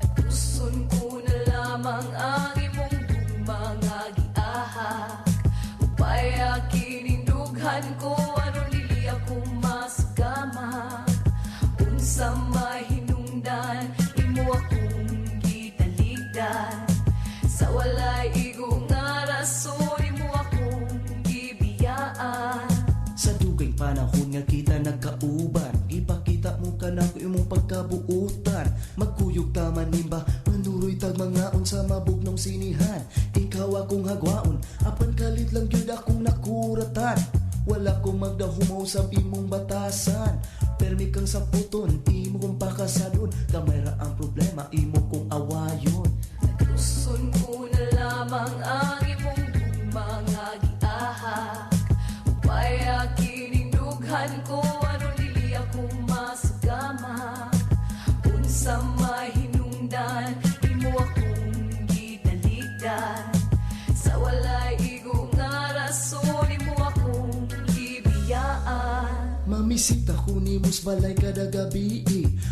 Atuson ko na lamang ang imong gugma nga giahak. Upaya kinindughan ko aron dili ako masagamak. Unsa mahinungdan imo akong gitaligdan. Sa walay igo nga rason imo akong gibiyaan. Sa dugay panahon nga kita nagkauban, ipakita mo ka na imong pagkabuutan. Magkuyog ta manimba, manuroy tag mga unsa mabugnong sinihan. Ikaw akong hagwaon, apan kalit lang gyud akong nakuratan. Wala ko magdahumaw sa imong batasan. Permi kang saputon, imo kong pakasadon. Gamay ra ang problema, imo kong awayon. Atuson ko na lamang ang imong gugma nga giahak. Upaya kinindughan ko aron dili ako masagamak. Unsa mahinungdan imo akong gitaligdan. Sa walay igo nga rason imo akong gibiyaan. Mamisita ko ni balay kada gabi,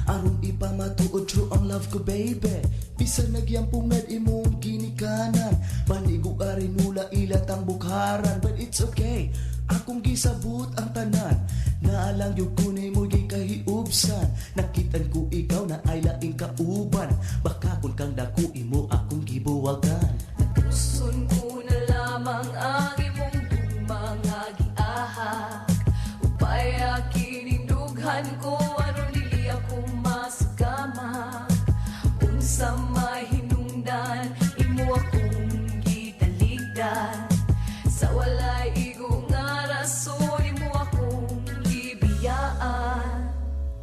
aron ipamatuod true ang love ko, baby. Bisan nagyampungad imong ginikanan, Panigo ari nula ilatang bukharan. But it's okay, akong gisabot ang tanan. Naalang yung kunay mo gikahiubsan. Nakitan ko ikaw na ay laing kauban. Baka kung kang dako imo akong gibuwagan. Atuson ko na lamang ang imong gugma nga giahak. Upaya kinindughan ko aron dili ako masagamak. Unsa mahinungdan imo akong gitaligdan. Sa walay igo nga rason imo akong gibiyaan.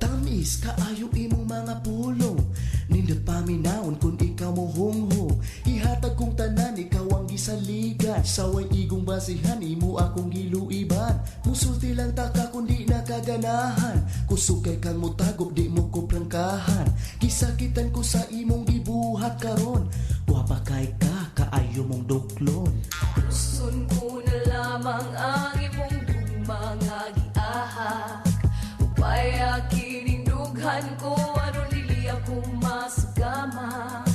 Tamis kaayo imong mga pulong. Nindot paminawon kung ikaw mo hungho. Ihatag kong tanan, ikaw ang gisaligan. Saway igong basihan, imo akong giluiban. Musulti lang taka kung di nakaganahan. Kusog kay kang mutago, di mo ko prangkahan. Gisakitan ko sa imong gibuhat karon. Gwapa kay ka, kaayo mong duklon. Atuson ko na lamang ang imong gugma nga giahak. Upaya kinindughan ko aron dili ako masagamak.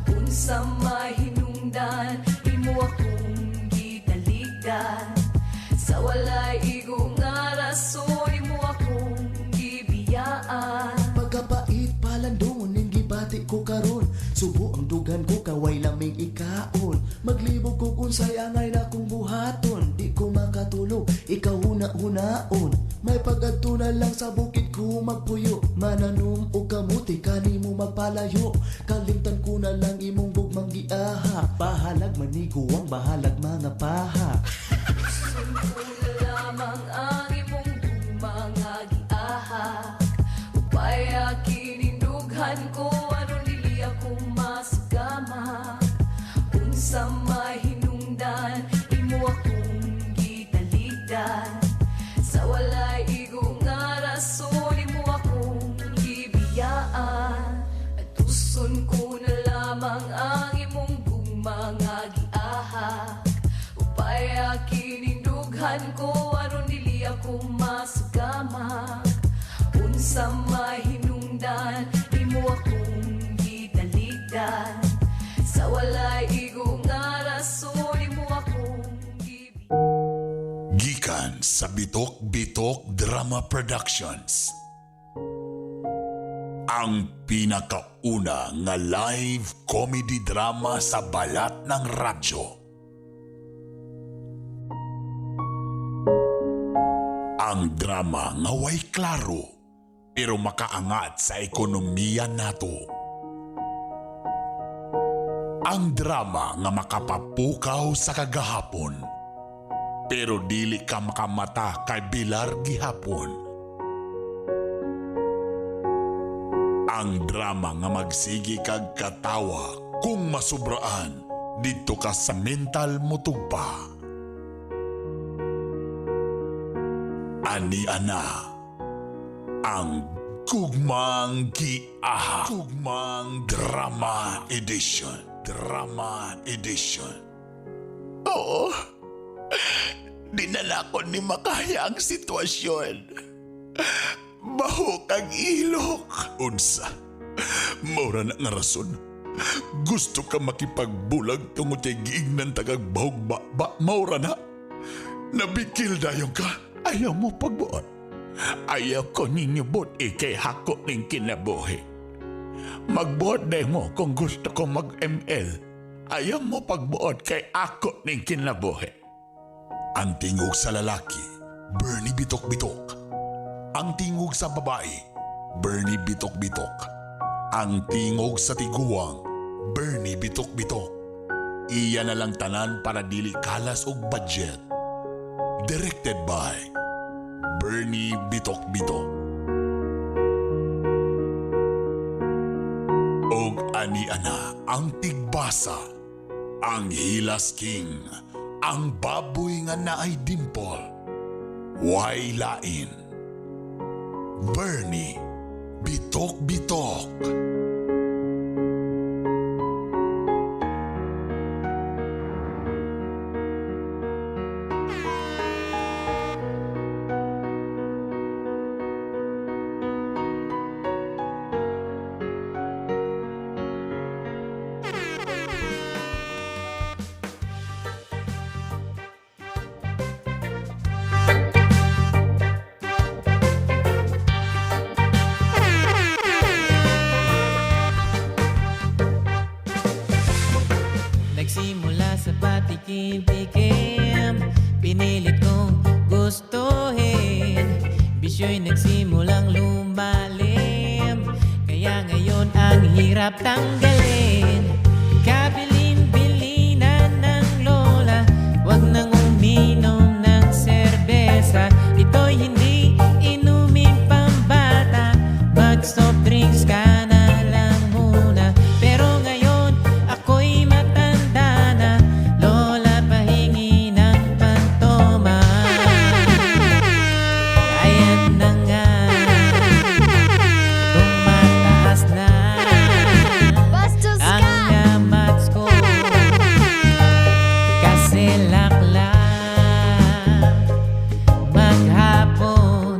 Unsa mahinungdan imo akong gitaligdan. Sa walay igo nga rason imo akong gibiyaan. Pagkapait palandong ning gibati ko karon. Subo ang dugan ko kaway laming ikaon. Maglibog ko unsay angay na kong buhaton. Di ko makatulog, ikaw huna-hunaon. May pag-adto na lang sa bukid ko magpuyo. Mananom o kamuti kanimo magpalayo. Kalimtan ko na lang imong gugmang giahak. Bahalag maniguang, bahalag mga paha. Atuson ko na lamang ang imong gugma nga giahak. Upaya kinindughan ko aron dili ako masagamak. Unsa mahinungdan imo akong gitaligdan. Sa walay igo nga rason imo akong gibiyaan. Atuson ko na lamang ang imong gugma nga giahak. Upaya kinindughan ko aron dili ako masagamak. Unsa mahinungdan imo akong gitaligdan. Sa walay igo nga rason imo akong gibiyaan. Gikan sa Bitok Bitok Drama Productions. Ang pinakauna nga live comedy drama sa balat ng radyo. Ang drama nga way klaro pero makaangat sa ekonomiya nato. Ang drama nga makapapukaw sa kagahapon pero dili ka makamata kay Bilar gihapon. Ang drama nga magsigi kag katawa kung masubraan didto ka sa mental motugpa. Ani ana ang Gugmang Giahak. Gugmang Drama Edition. Drama Edition. Oo, dinala ko ni makaya ang sitwasyon. Bahok ang ilok. Unsa, maura na nga rason. Gusto ka makipagbulag tungod kay giignan tagag bahog ba, ba maura na. Nabikil dayon ka. Ayaw mo pagbuot. Ayaw ko ninyo buot ikay hako ning kinabuhi. Magbuot na mo kung gusto ko mag-ML. Ayaw mo pagbuot kay ako ning kinabuhi. Ang tingog sa lalaki, Bernie Bitok-Bitok. Ang tingog sa babae, Bernie Bitok-Bitok. Ang tingog sa tiguang, Bernie Bitok-Bitok. Iya na lang tanan para dili kalas og budget. Directed by Bernie Bitok-Bitok. Og ani-ana ang tigbasa, ang Hilas King, ang baboy nga naay dimple, way lain. Bernie Bitok Bitok. Nagsimula sa patikim-tikim, pinilit kong gustuhin. Bisyo'y nagsimulang lumalim, kaya ngayon ang hirap tanggalin. Kabilin-bilinan ng lola, wag nang uminom ng serbesa. Ito'y hindi inumin pambata, mag-soft drinks ka na lang muna. Pero ngayon ako'y matanda na, lola, pahingi ng pantoma. Ayan na nga, tumataas na Bastos ang ka! amats ko. Kasi lakla maghapon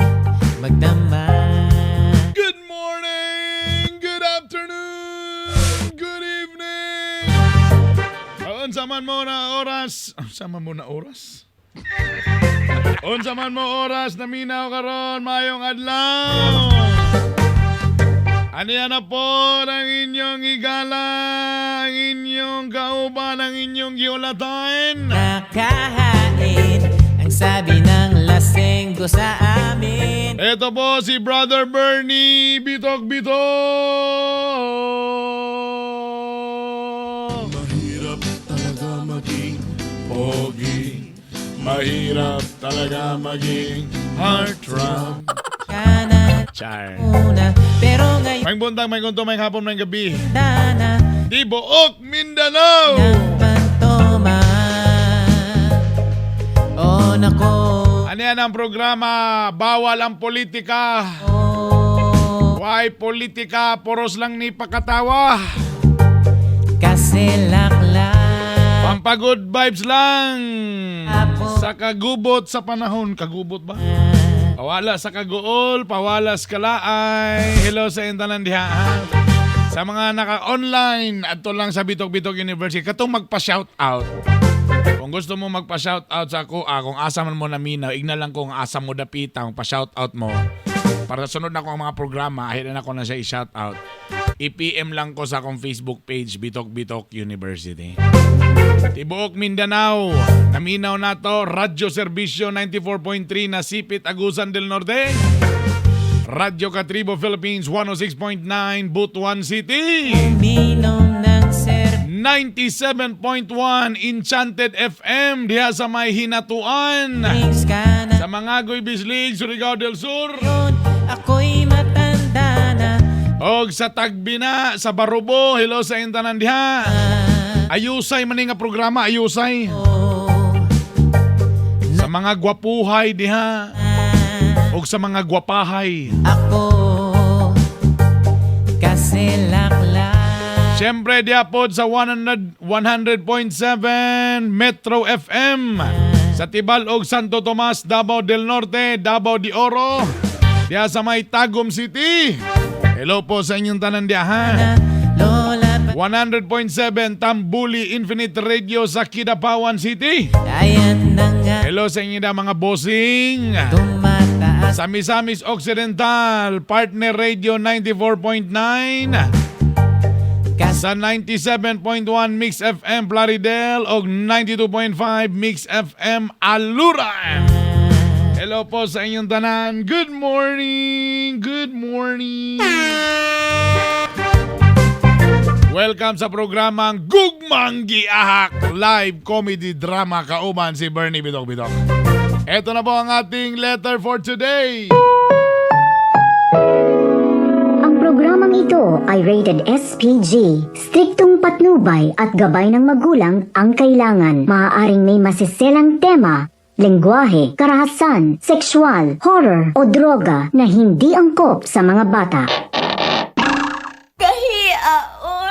magdamag. Good morning, good afternoon, good evening. Unsa man mo na oras? Unsa man mo na oras? Unsa man mo oras na minaw karon mayong adlaw. Aniya na po ang inyong higala, ang inyong kauban, ang inyong giulatan. Nakahain ang sabi ng lasenggo sa amin. Ito po si Brother Bernie Bitok Bitok. Mahirap talaga maging Pogi. Mahirap talaga maging heartthrob. Ka na Char. muna, pero ngayon May buntag, may kunto, may hapon, may gabi. na Di buok Mindanao! ng pantoma. Oh nako. Ano yan ang programa? Bawal ang politika. Oh, Why politika? Poros lang ni pakatawa. kasi lakla Pampagood vibes lang. Apo. Sa kagubot sa panahon. Kagubot ba? Pawala sa kaguol, pawala sa kalaay. Hello sa intanan diha. Ha? Sa mga naka-online, adto lang sa Bitok Bitok University. Katong magpa-shout out. Kung gusto mo magpa-shout out sa ako, kung asa man mo naminaw, igna lang kung asa mo dapita, pa-shout out mo. Para sa sunod na ko ang mga programa, ahilan ako na siya i-shout out. I-PM lang ko sa akong Facebook page, Bitok Bitok University. Tibuok Mindanao, naminaw na to, Radyo Serbisyo 94.3 na Sipit, Agusan del Norte. Radyo Katribo Philippines 106.9 Butuan City. Uminom ng ser 97.1 Enchanted FM diha sa may Hinatuan. drinks ka na Sa Mangagoy Bislig, Surigao del Sur. yun. Ako'y matanda na. Og sa Tagbina, sa Barubo, hello sa intanan diha. Ayusay man ni nga programa, ayusay. Oh, Sa mga gwapuhay diha. Og sa mga gwapahay. ako kasi lakla. Siyempre, diha pod sa 100 100.7 Metro FM. Sa Tibalog, Santo Tomas, Davao del Norte, Davao de Oro. Diha sa may Tagum City. Hello po sa inyong tanan diha, ha? Lola pa. 100.7 Tambuli Infinite Radio sa Kidapawan City. Ayan na nga. Hello sa inyo na mga bossing. Tumataas. Sa Misamis Occidental, Partner Radio 94.9. Kas Sa 97.1 Mix FM Plaridel o 92.5 Mix FM Aluran. Hello po sa inyong tanan. Good morning! Good morning! Welcome sa programang Gugmang Giahak Live Comedy Drama kauban si Bernie Bitok Bitok. Ito na po ang ating letter for today. Ang programang ito ay rated SPG. Striktong patnubay at gabay ng magulang ang kailangan. Maaaring may masiselang tema, lengguwahe, karahasan, sexual, horror o droga na hindi angkop sa mga bata. Kahia, oy.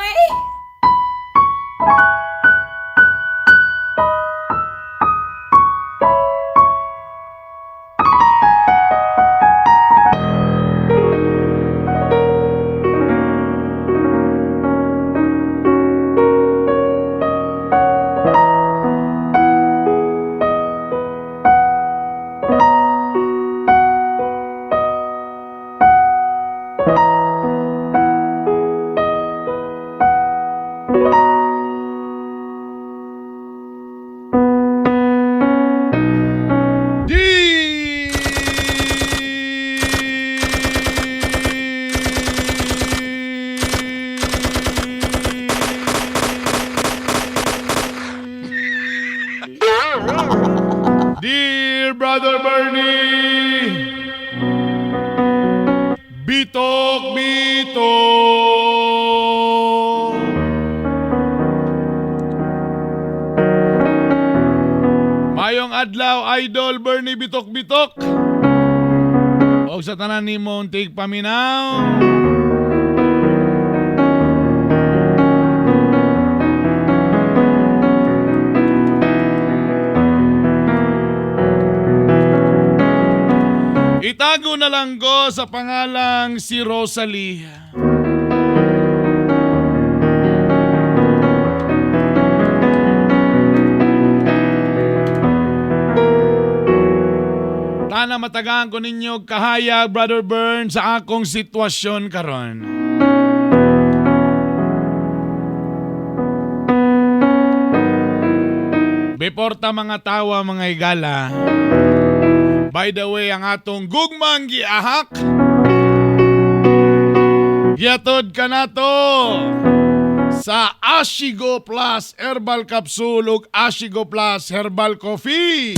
Dear Brother Bernie, Bitok, bitok. Mayong adlaw, Idol Bernie Bitok Bitok. Og sa tanan nimong tigpaminaw. Itago na lang ko sa pangalang si Rosalie. Tana matagaan ko ninyo kahayag, Brother Bern, sa akong sitwasyon karon. Before ta mga tawa mga higala, by the way, ang atong gugmang giahak. Giatod ka na to sa Ashigo Plus Herbal Capsule ug Ashigo Plus Herbal Coffee.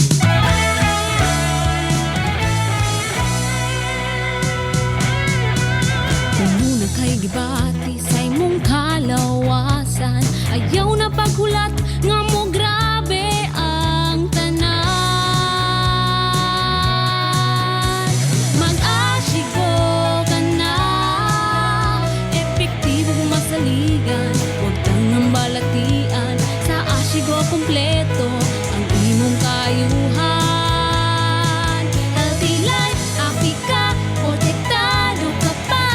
Muna kay gibati sa imong kalawasan. Ayaw na paghulat nga mo grabe ang tanan. Mag-asyiko ka na. Epektibo masaligan. Huwag kang balatian. Sa Ashigo kompleto ang imong kayuhan. Healthy life, happy ka, protektado ka pa.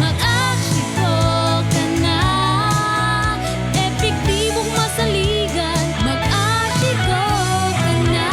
Mag-asyiko ka na. Epektibong masaligan. Mag-asyiko ka na.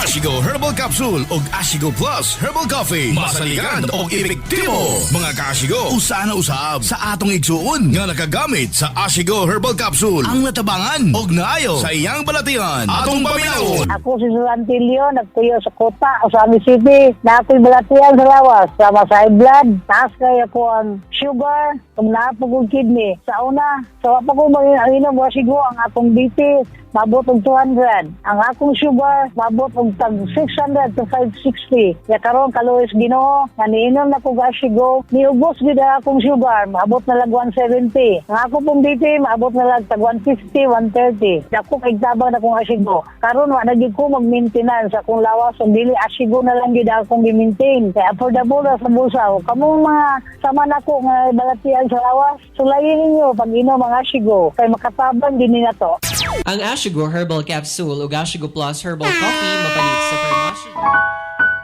Ashigo Herbal Capsule og Ashigo Plus Herbal Coffee. Masaligan og epektibo. Mga kaashigo, usa na usab sa atong igsuon nga nakagamit sa Ashigo Herbal Capsule ang natabangan og naayo sa iyang balatian. Atong paminawon. Ako si Susantilio, nagtuyo sa Kota, Ozamiz City. Na ako'y balatian sa lawas, sama sa high blood, taas kay ako ang sugar, kung naa po kong kidney. Sa una, sa wa pa ko manginom, wasigo ang akong BP. maabot og 200. Ang akong sugar maabot og tag 600 to 560. Ya karon kaluoy sa Ginoo nga niinom na kog Ashigo, niubos gid ang akong sugar, maabot na lag 170. Ang ako pong BP maabot na lag tag 150, 130. Dako kay tabang na kong Ashigo. Karon wa na gyud ko mag-maintenance akong lawas ug dili Ashigo na lang gyud akong gi-maintain. Kay affordable ra sa bulsa. Kamong mga sama nako nga balatian sa lawas, sulayin ninyo pag inom ang Ashigo kay makatabang din ni nato. Ang Ashigo Herbal Capsule ug Ashigo Plus Herbal Coffee mapalit sa parmasya.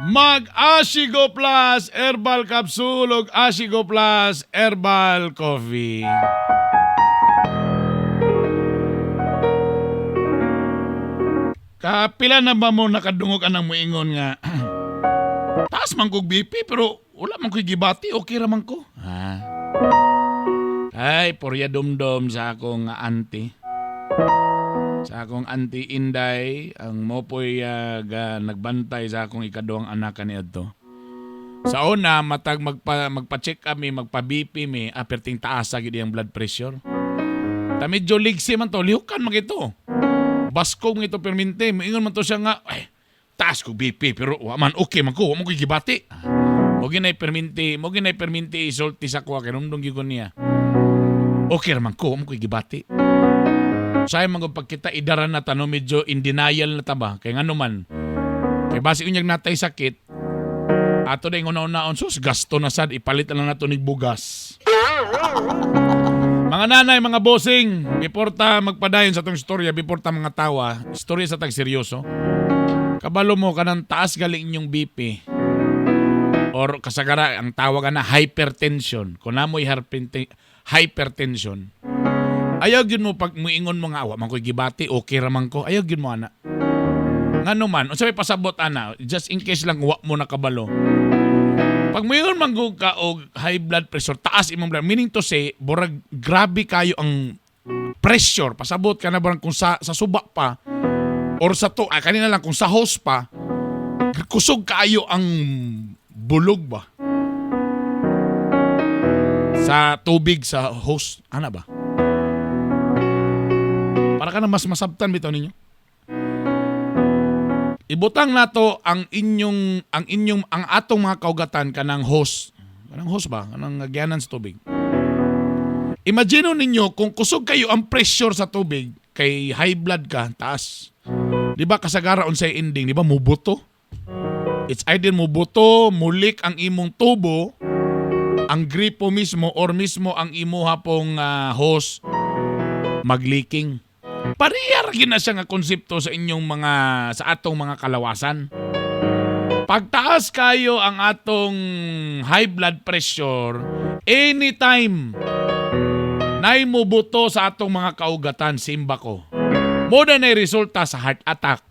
Mag Ashigo Plus Herbal Capsule ug Ashigo Plus Herbal Coffee. Kapila na ba mo nakadungog anang muingon nga taas man kog BP pero wala man ko'y gibati, okay ra man ko. Ha? Ay, porya dumdom sa akong auntie. Sa akong auntie Inday, ang mopoy ga nagbantay sa akong ikaduhang anak kaniadto. Sa una, matag magpa-check kami, magpa-BP mi, perting taas sa gid ang blood pressure. Ta medyo ligsi man to, lihukan man ito. Baskog ito perminte, moingon man to siya nga, ay, taas ko BP pero wa man okay man ko, wa man ko gibati. Mo ginay perminti, mo ginay perminti isulti sa kuha kay rumdong gyud ko niya. Okay ra man ko, wa man ko gibati. Sayang man kung pagkita idara na ta no, medyo in denial na ta ba kay ngano man. Kay basi unyag natay sakit, ato na yung una-unaon, sus, gasto na sad, ipalit na lang nato nig bugas. Mga nanay, mga bossing, before ta magpadayon sa atong istorya, before ta mga tawa, istorya sa tag seryoso. Kabalo mo kanang taas galing inyong BP or kasagara ang tawag na hypertension. Kung namoy hypertension, ayaw gyud mo pag muingon mo nga awa man ko'y gibati, okay ra man ko. Ayaw gyud mo ana. Ngano man, unsa may pasabot ana, just in case lang wa mo nakabalo. Pag muingon man gud ka og high blood pressure, taas imong blood, meaning to say, burag grabe kayo ang pressure, pasabot ka na barang kung sa suba pa or sa to, kanina lang kung sa hose pa, kusog kaayo ang bulog ba? Sa tubig sa hose, ana ba? Para ka na mas masabtan bitaw ninyo. Ibutang nato ang atong mga kaugatan kanang hose. Kanang hose ba? Kanang agyanan sa tubig. Imagine ninyo kung kusog kayo ang pressure sa tubig kay high blood ka, taas. Di ba kasagara unsay ending, di ba mubuto? It's either mubuto, mulik ang imong tubo, ang gripo mismo or mismo ang imuha pong hose magleaking. Pareha ra gyud na siya nga konsepto sa inyong mga sa atong mga kalawasan. Pagtaas kayo ang atong high blood pressure, anytime nay mubuto sa atong mga kaugatan, simba ko. Mo na nay resulta sa heart attack,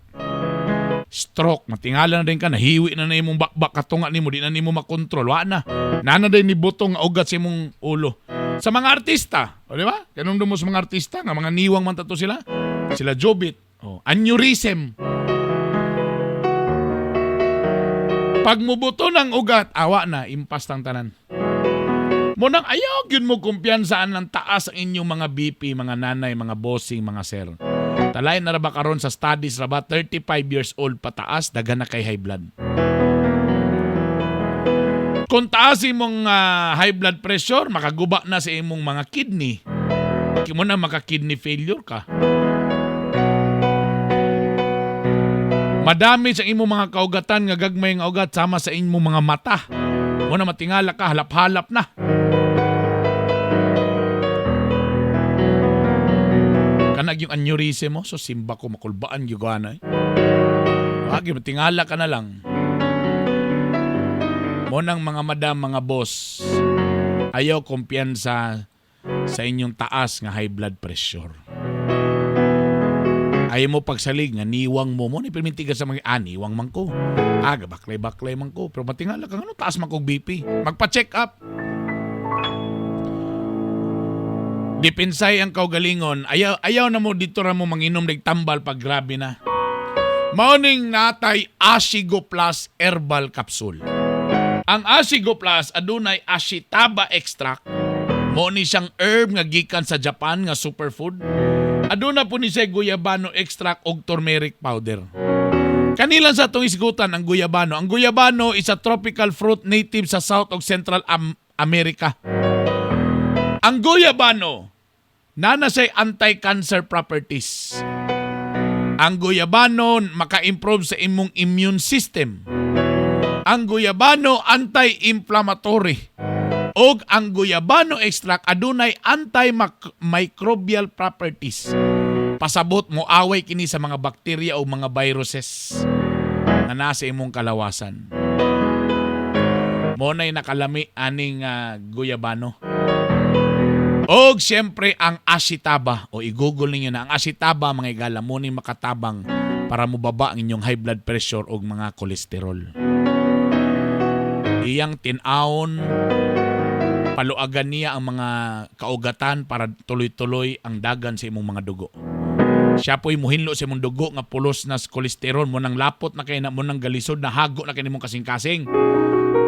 stroke, matingala na din ka, nahiwi na na imong bakbak katunga nimo, di na nimo makontrol, wa na. Nana din ni buto nga ugat sa imong ulo. Sa mga artista, o di ba? Kanong mo sa mga artista, nga mga niwang man tato sila. Sila Jobit, o, aneurysm. Pag mubuto ng ugat, awa na, impas tang tanan. Munang ayaw gyud mo kumpiyansaan ng taas ang inyong mga BP, mga nanay, mga bossing, mga sir. Talayan na ra ba karon sa studies ra ba 35 years old pataas daghan na kay high blood. Kung taas imong high blood pressure, makaguba na sa imong mga kidney. Kimo na maka-kidney failure ka. Madami sa imong mga kaugatan nga gagmay nga ugat sama sa imong mga mata. Mo na matingala ka, halap-halap na. Kanag yung aneurysm mo, so simba ko makulbaan gyud ko ana. Eh. Wag matingala ka na lang. Mo nang mga madam, mga boss, ayaw kumpiyansa sa inyong taas nga high blood pressure. Ayaw mo pagsalig nga niwang mo mo ni perminti ka sa mga niwang man ko. Baklay-baklay man ko. Pero matingala ka ano taas man kog BP. Magpa-check up. Dipensay ang kaugalingon. Ayaw na mo dito ra mo manginom ng tambal pag grabe na. Maoning natay Ashigo Plus Herbal Capsule. Ang Ashigo Plus adunay Ashitaba extract. Mo ni siyang herb nga gikan sa Japan nga superfood. Aduna po ni siya guyabano extract og turmeric powder. Kanilang sa atong isgutan ang guyabano. Ang guyabano is a tropical fruit native sa South ug Central America. Ang guyabano nana say anti-cancer properties. Ang guyabano maka-improve sa imong immune system. Ang guyabano anti-inflammatory. Og ang guyabano extract adunay antimicrobial properties. Pasabot mo away kini sa mga bakterya o mga viruses nga nasa imong kalawasan. Mo na'y nakalami aning guyabano. Og siyempre ang ashitaba, o i-google ninyo na ang ashitaba, mga igala, mo ni makatabang para mobaba ang inyong high blood pressure og mga kolesterol. Iyang tin-awon, paluagan niya ang mga kaugatan para tuloy-tuloy ang dagan sa imong mga dugo. Siya po'y muhinlo sa imong dugo nga pulos na sa kolesterol mo nang lapot na kay na mo nang galisod na hago na kay nimong kasing-kasing.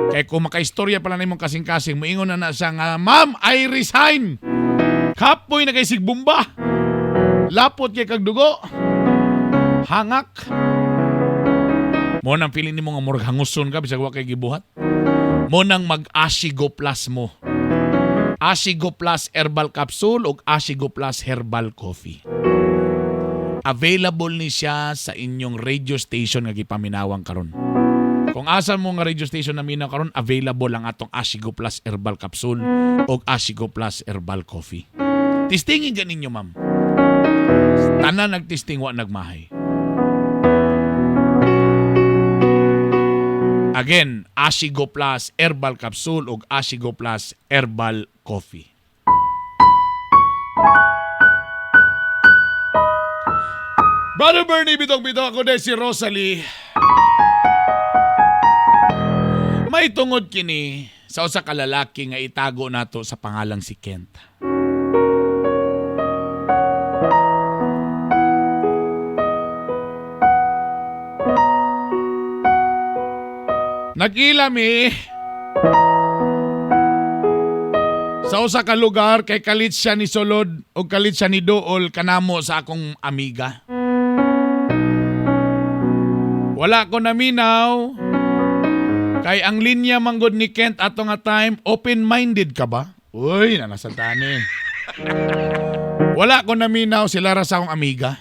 Kay kung makaistorya pala nimong kasing-kasing, moingon na na siya nga, "Ma'am, I resign!" Kapoy na kay sigbumba. Lapot kay kag dugo. Hangak. Mo nang feeling nimo nga murag hanguson ka bisag wa kay gibuhat. Mo nang mag-Ashigo Plus mo. Ashigo Plus Herbal Capsule o Ashigo Plus Herbal Coffee. Available ni siya sa inyong radio station nga gipaminawang karon. Kung asa mo nga radio station na minaw karon, available ang atong Ashigo Plus Herbal Capsule o Ashigo Plus Herbal Coffee. Testingin ganinyo, ma'am. Tanan nagtesting, wa nagmahay. Again, Ashigo Plus Herbal Capsule o Ashigo Plus Herbal Coffee. Brother Bernie, bitong-bitong ako dahil si Rosalie. May tungod kini sa usa ka lalaki nga itago nato sa pangalang si Kent. Nag-ila mi sa usa ka lugar kay kalit siya ni Solod o kalit siya ni Dool kanamo sa akong amiga. Wala ko naminaw kay ang linya manggod ni Kent ato nga time, open-minded ka ba? Uy, nanasantani. Wala ko naminaw, sila ra sa akong amiga.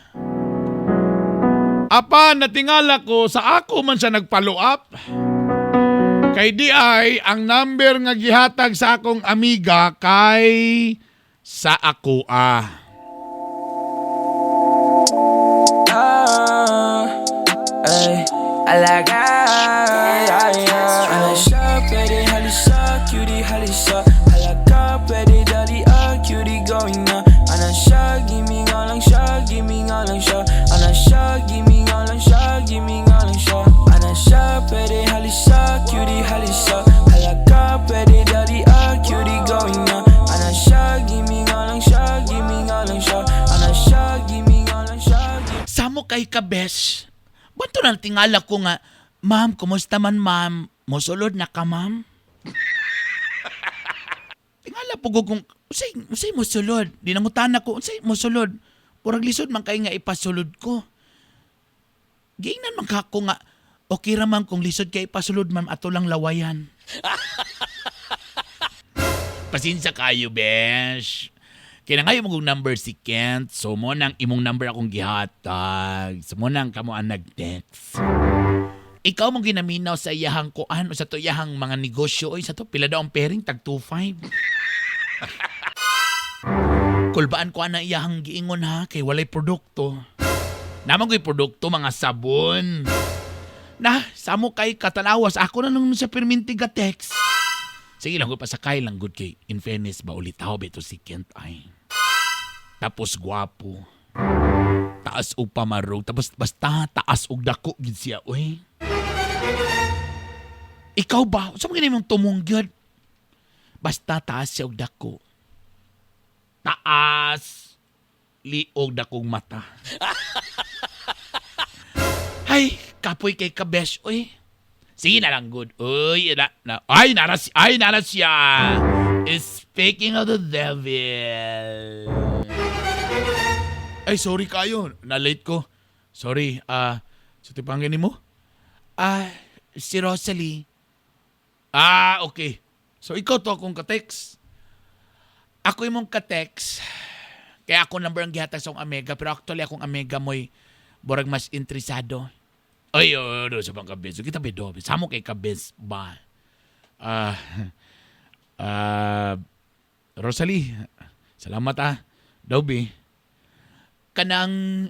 Apan natingala ko sa ako man siya nag-follow up. Kay di ay ang number nga gihatag sa akong amiga kay sa ako ah. Ah, ay, alaga, ay, ay. Ano siya, pwede halisa, cutie halisa. Halaka, pwede dali, ah, cutie going na. Ano siya, gimme nga lang siya, gimme nga lang siya. Ano siya, gimme nga lang siya, gimme nga lang siya. Ano siya, pwede halisa, cutie halisa. Halaka, pwede dali, ah, cutie going na. Ano siya, gimme nga lang siya, gimme nga lang siya. Ano siya, gimme nga lang siya, gimme. Samo kay ka, besh. Banto na tingala ko nga, "Ma'am, kumusta man, ma'am? Mosulod na ka, ma'am?" Tingala po ko kung, unsay, unsay mosulod? Di nangutan ako, unsay mosulod? Purag lisod man kay nga ipasulod ko. Giingnan man ka ko nga, "Okay ra ma'am kung lisod kay ipasulod, ma'am, ato lang lawayan." Pasensya kayo, besh. Kaya nga yung number si Kent, so mo nang imong number akong gihatag. So mo nang kamo ang nag-text. Ikaw mong ginaminaw sa iyahang kuan o sa to iyahang mga negosyo oy, sa to pila daw ang pairing, tag 2.5. Kulbaan ko ana iyahang giingon ha kay walay produkto. Naman ko'y produkto, mga sabon. Na, samo kay katanawas ako na nung sa perminti ga text. Sige lang ko pasakay lang good kay in fairness ba ulitaw beto si Kent ay. Tapos gwapo. Taas og pamarog. Tapos basta taas og dako gid siya oy. Ikaw ba? Sa mga mong tumong gyud? Basta taas siya og dako. Taas. Liog dakong mata. Ay, kapoy kay kabesh, oy. Sige na lang, good. Uy, na, na, ay, nara, ay, nara siya. Speaking of the devil. Ay, sorry kayo. Na-late ko. Sorry. Ah, sa tipangin mo? Ah, si Rosalie. Ah, okay. So, ikaw to akong ka-text. Ako imong ka-text. Kaya ako number ang gihatag sa akong amiga. Pero actually, akong amiga mo'y borag mas interesado. Ay, oh, oh, sa pang kabes. Kita bedo. Samo kay kabes ba? Ah, ah, Rosalie, salamat ah. Dobby. Kanang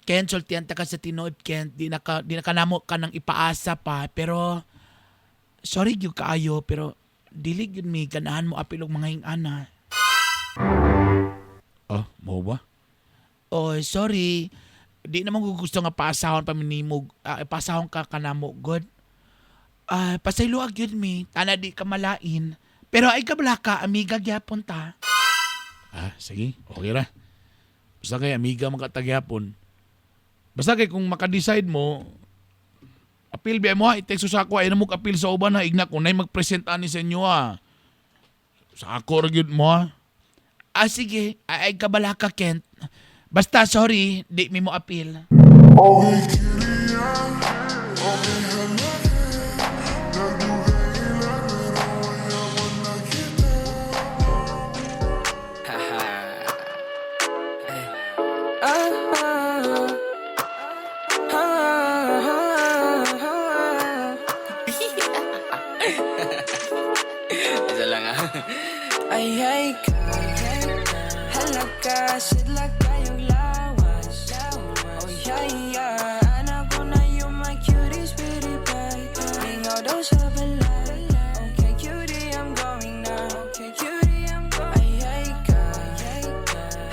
Ken, sultihan ta ka sa tinuod, Ken. Di na ka namo ka nang ipaasa pa. Pero, sorry gyud kaayo, pero dili gyud mi ganahan mo apil og mga ingana. Oh, mo ba? Oh, sorry. Di naman ko gusto nga paasahon pa minimog, paasahon ka kanamo god. Ah, pasayloa gyud mi. Tana di ka malain. Pero ay kabla ka, amiga gyapon ta. Ah, sige. Okay ra. Basta kay amiga makatagyapon. Basta kay kung makadecide mo, apil biya mo ha, i-text sa ako, ay na mo apil sa uban ha, igna kung na'y mag-present ani sa inyo ha. Sa ako ra gyud mo ha. Ah, sige. Ay, ay kabala ka, Kent. Basta, sorry, di mi mo apil. Ah, ah, ah, ah. Isa lang ah. Ay, ay ka, halaka, sidla kayong lawas. Oh yeah, yeah, anak ko na yung my cutie sweetie pie. Lingaw daw sa balay. Okay, cutie, I'm going now. Okay, cutie, I'm going. Ay, ay ka,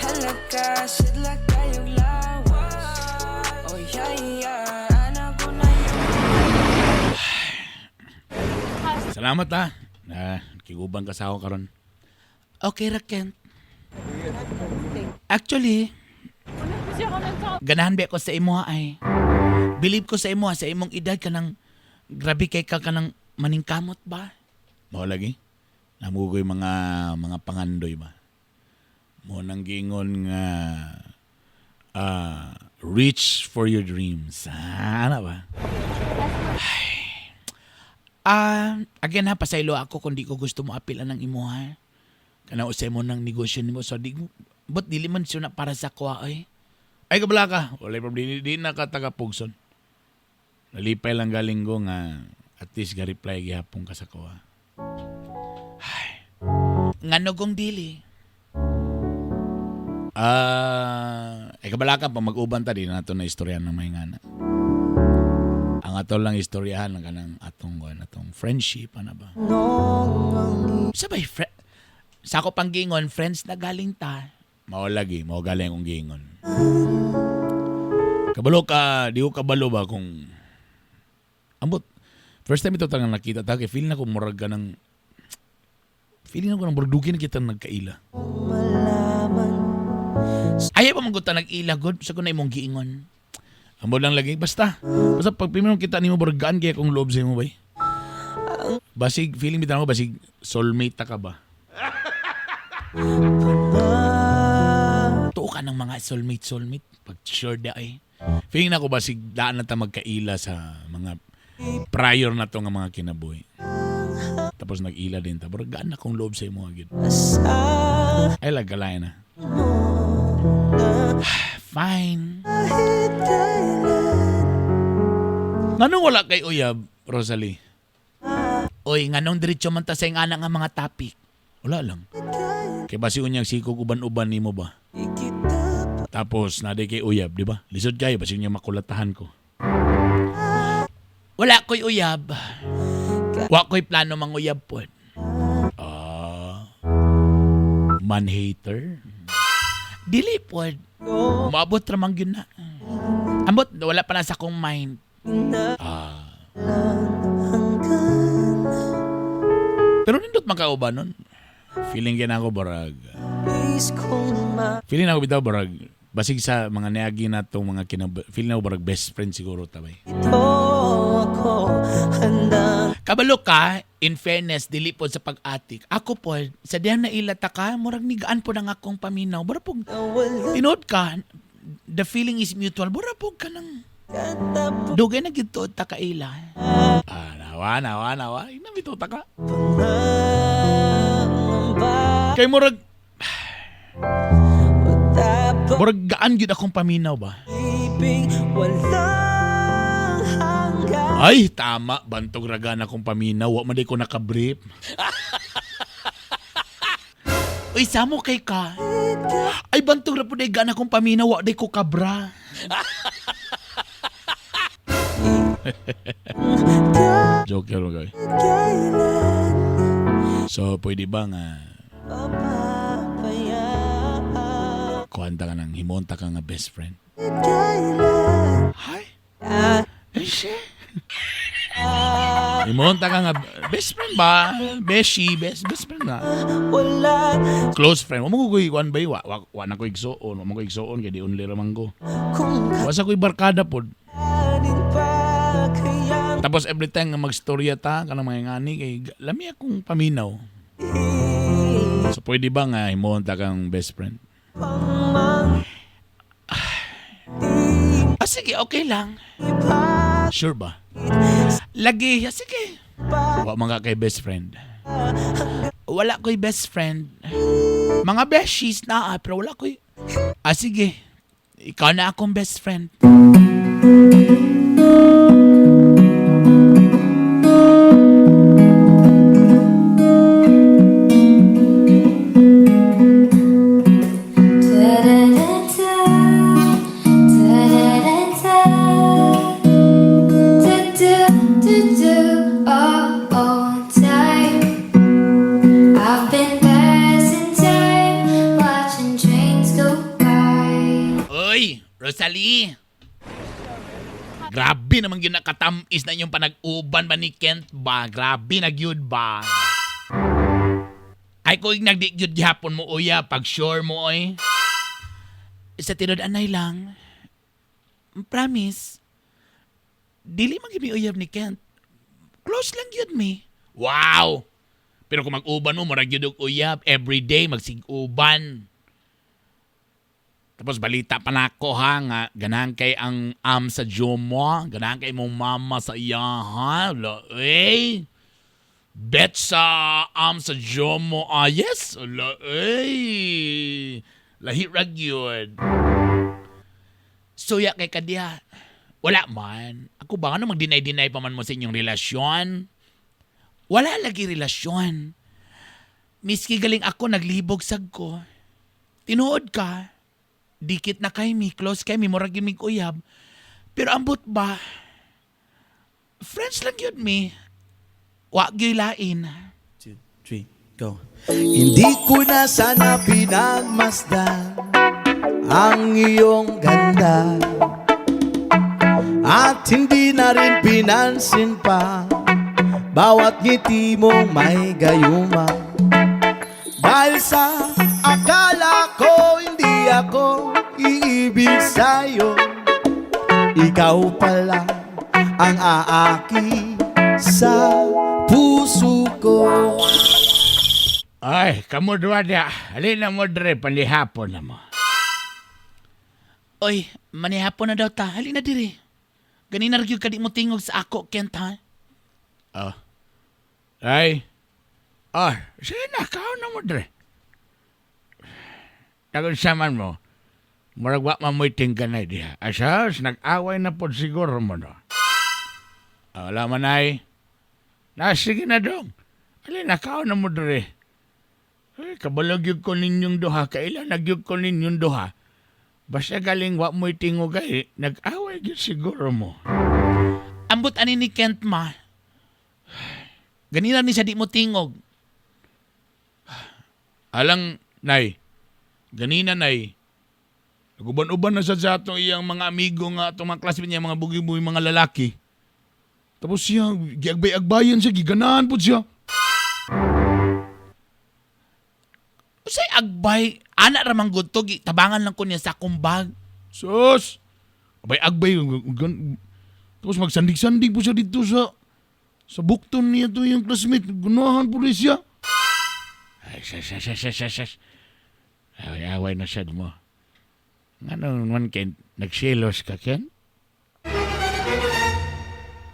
halaka, sidla kayong lawas. Oh yeah, yeah, anak ko na yung Salamat ha. Na, kigubang ka sa ako karon. Okay ra, Kent. Actually, ganahan ba ako sa imo ay. Believe ko sa imo sa imong edad ka nang grabe kay ka kanang maningkamot ba? Mao lagi. Namugoy mga pangandoy ba. Mo nang giingon nga reach for your dreams. Ah, ano ba? Ah, again ha, pasaylo ako kung di ko gusto mo apilan ng imo ha. Kana usay mo ng negosyo nimo so di but dili man siya na para sa kuha ay. Ay kabla ka, walay problema di na ka taga Pugson. Nalipay lang galing ko nga at least ga reply gihapon ka sa kuha. Ay. Ngano gong dili? Ah, ay kabala ka pa mag-uban ta di na nato na istorya ng may ngana. Ang ato lang istoryahan ang kanang atong kuan, atong friendship ana ba. Sabay sa ako pang gingon, friends na galing ta. Mao lagi, mao galing akong gingon. Kabalo ka, di ko kabalo ba kung ambot. First time ito tangang nakita ta kay feel na ko murag ka ng feeling na ko ng murag na kita nagkaila. Ayaw pa man gud ta nag-ila gud sa ko na imong giingon. Ambot lang lagi basta. Basta pag primero kita nimo murag gaan kay akong loob sa imo bay. Basig feeling bitaw ko basig soulmate ta ka ba? Tuo ka ng mga soulmate soulmate pag sure da ay. Feeling na ko basig daan na ta magkaila sa mga prior na to nga mga kinabuhi. Tapos nag-ila din ta. Pero gaan na kong loob sa imo gyud. Ay lagkalay na. Fine. Nganong wala kay uyab, Rosalie? Oy, nganong diretso man ta sa ingana nga mga topic? Wala lang. Kay basi unyang sikog uban-uban nimo ba? Tapos naday kay uyab, di ba? Lisod kayo basi unyang makulatahan ko. Wala ko'y uyab. Wa ko'y plano manguyab pod. Ah. Man hater. Dili pod. Maabot ra man gyud na. Ambot wala pa na sa akong mind. Ah. Pero nindot man kauban nun. Feeling gyud ako barag. Feeling ako bitaw barag basig sa mga niagi na tong mga kinab feeling ako barag best friend siguro tabay. Kabalo ka, in fairness, dili po sa pag-atik. Ako po, sa diyang nailata ka, murag nigaan po ng akong paminaw. Mura po, tinuod ka, the feeling is mutual. Mura po ka ng, dugay na gito ta kaila. Ah, nawa, nawa, nawa. Inamito ta ka. Kay murag, murag gaan gyud akong paminaw ba? Ay, tama. Bantog raga na akong paminaw. Wa man di ko nakabrief. Uy, samo kay ka. Ay, bantog ra po di gaan akong paminaw. Wa di ko kabra. Joke yun, guys. So, pwede ba nga kuhanta ka ng himonta ka nga best friend? Hi? Eh, siya. Himonta ka nga best friend ba? Beshi, best friend na. Close friend. Wa mo ko kuan ba wa wa, wa na ko igsuon, wa mo ko igsuon kay di only ra man ko. Wa sa ko'y barkada pod. Tapos every time nga magstorya ta kanang mga ngani kay lami akong paminaw. So pwede ba nga himonta kang best friend? Ah, sige, okay lang. Sure ba? Lagi, ah, sige. Wa man ka kay best friend. Wala ko'y best friend. Mga beshies na ah, pero wala ko'y... Ah, sige. Ikaw na akong best friend. Oh, time. I've been passing time, watching trains go by. Uy, Rosalie! Grabe naman yun nakatamis na inyong panag-uban ba ni Kent ba? Grabe na gyud ba? Ay ko nagdi gyud gihapon mo uya pag sure mo oy. Sa tinod anay lang. Promise. Dili man gyud mi uyab ni Kent. Close lang gyud mi. Wow! Pero kung mag-uban mo, murag gyud og uyab everyday magsig-uban. Tapos balita pa nako ha nga ganahan kay ang am sa Jomo, ganahan kay mong mama sa iya ha. Lo, eh. Bet sa am sa Jomo, ah yes. Lo, eh. Lahi ra gyud. Suya kay kadiha. Wala man. Ako ba ano mag-deny-deny pa man mo sa inyong relasyon? Wala lagi relasyon. Miski galing ako naglibog sag ko. Tinuod ka dikit na kay mi, close kay mi, murag yun mig uyab. Pero ambot ba? Friends lang yun mi. Wa gyud lain. 2, 3, go. Hindi ko na sana pinagmasdan ang iyong ganda at hindi na rin pinansin pa bawat ngiti mong may gayuma dahil sa akala ko hindi ako iibig sa'yo. Ikaw pala ang aaki sa puso ko. Ay, kamo duwa diha. Halina mo dre, panlihapon na mo. Oy, manihapon na daw ta. Halina dire. Ganina ra gyud ka di mo tingog sa ako, Kent ha? Ah. Ay. Ah, sige na, kaon na mo dre. Tagon saman mo, murag wa man mo'y tingganay diha. Asas, nag-away na pod siguro mo no. Ah, wala man ay. Na, sige na dong. Alin, kaon na mo dre. Ay, kabalog yun ko ninyong duha. Kailan nagyug ko ninyong duha? Basta galing wa mo'y tingog ay, nag-away gyud siguro mo. Ambot ani ni Kent ma. Ganina ni siya di mo tingog. Alang, nay, ganina nay, naguban-uban na siya sa atong iyang mga amigo nga atong mga classmate niya, mga bugi-bugi mga lalaki. Tapos siya, giagbay-agbayan siya, giganahan po siya. Usay agbay, ana ra man gud to, tabangan lang ko niya sa akong bag. Sus! Abay agbay, tapos magsandig-sandig po siya dito sa Sa bukton niya to yung classmate. Gunahan po siya. Ay, sas, sas, sas, sas, sas. Away, away na sad mo. Nga man, Ken, nagsilos ka, Ken?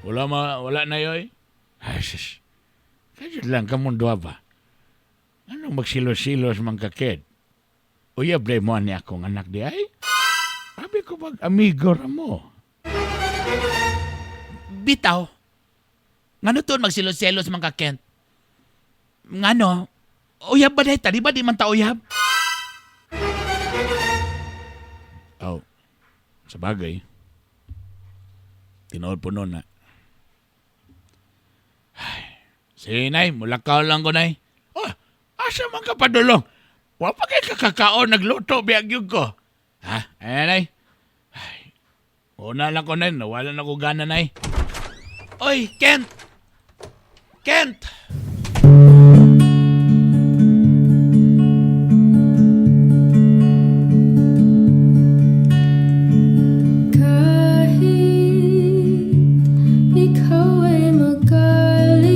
Wala ma, wala na yoy. Ay, sus. Kaya lang kamong duha ba? Anong magsilos-silos man ka, Ken? Uyab day mo ani akong anak di ay? Sabi ko pag amigo ra mo. Bitaw. Ngano tuon magsilos-selos man ka, Kent? Ngano? Uyab ba dahil ta? Di ba di man ta uyab? Oh, sa bagay. Tinuod po noon na. Ay, sige, Nay. Mulakaw lang ko, Nay. Oh, asa man ka padulong? Wa pa kay kakakaon, nagluto, biyag yun ko. Ha? Ay, Nay. Ay, una lang ko, Nay. Nawala na ko gana, Nay. Oy, Kent! Kent! Kahit ikaw ay magalit,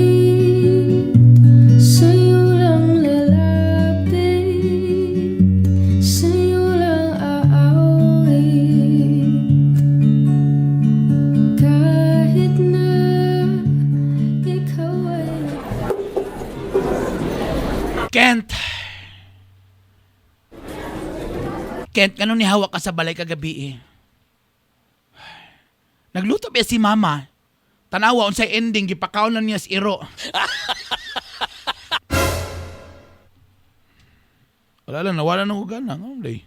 sa'yo lang lalapit, sa'yo lang aawit. Kahit na ikaw ay Kent! Kent, ganun ni hawak ka sa balay kagabi eh. Nagluto ba si mama? Tanawa unsay ending gipakaon na niya si Iro. Wala lang, nawala na ko gana. Nga, day.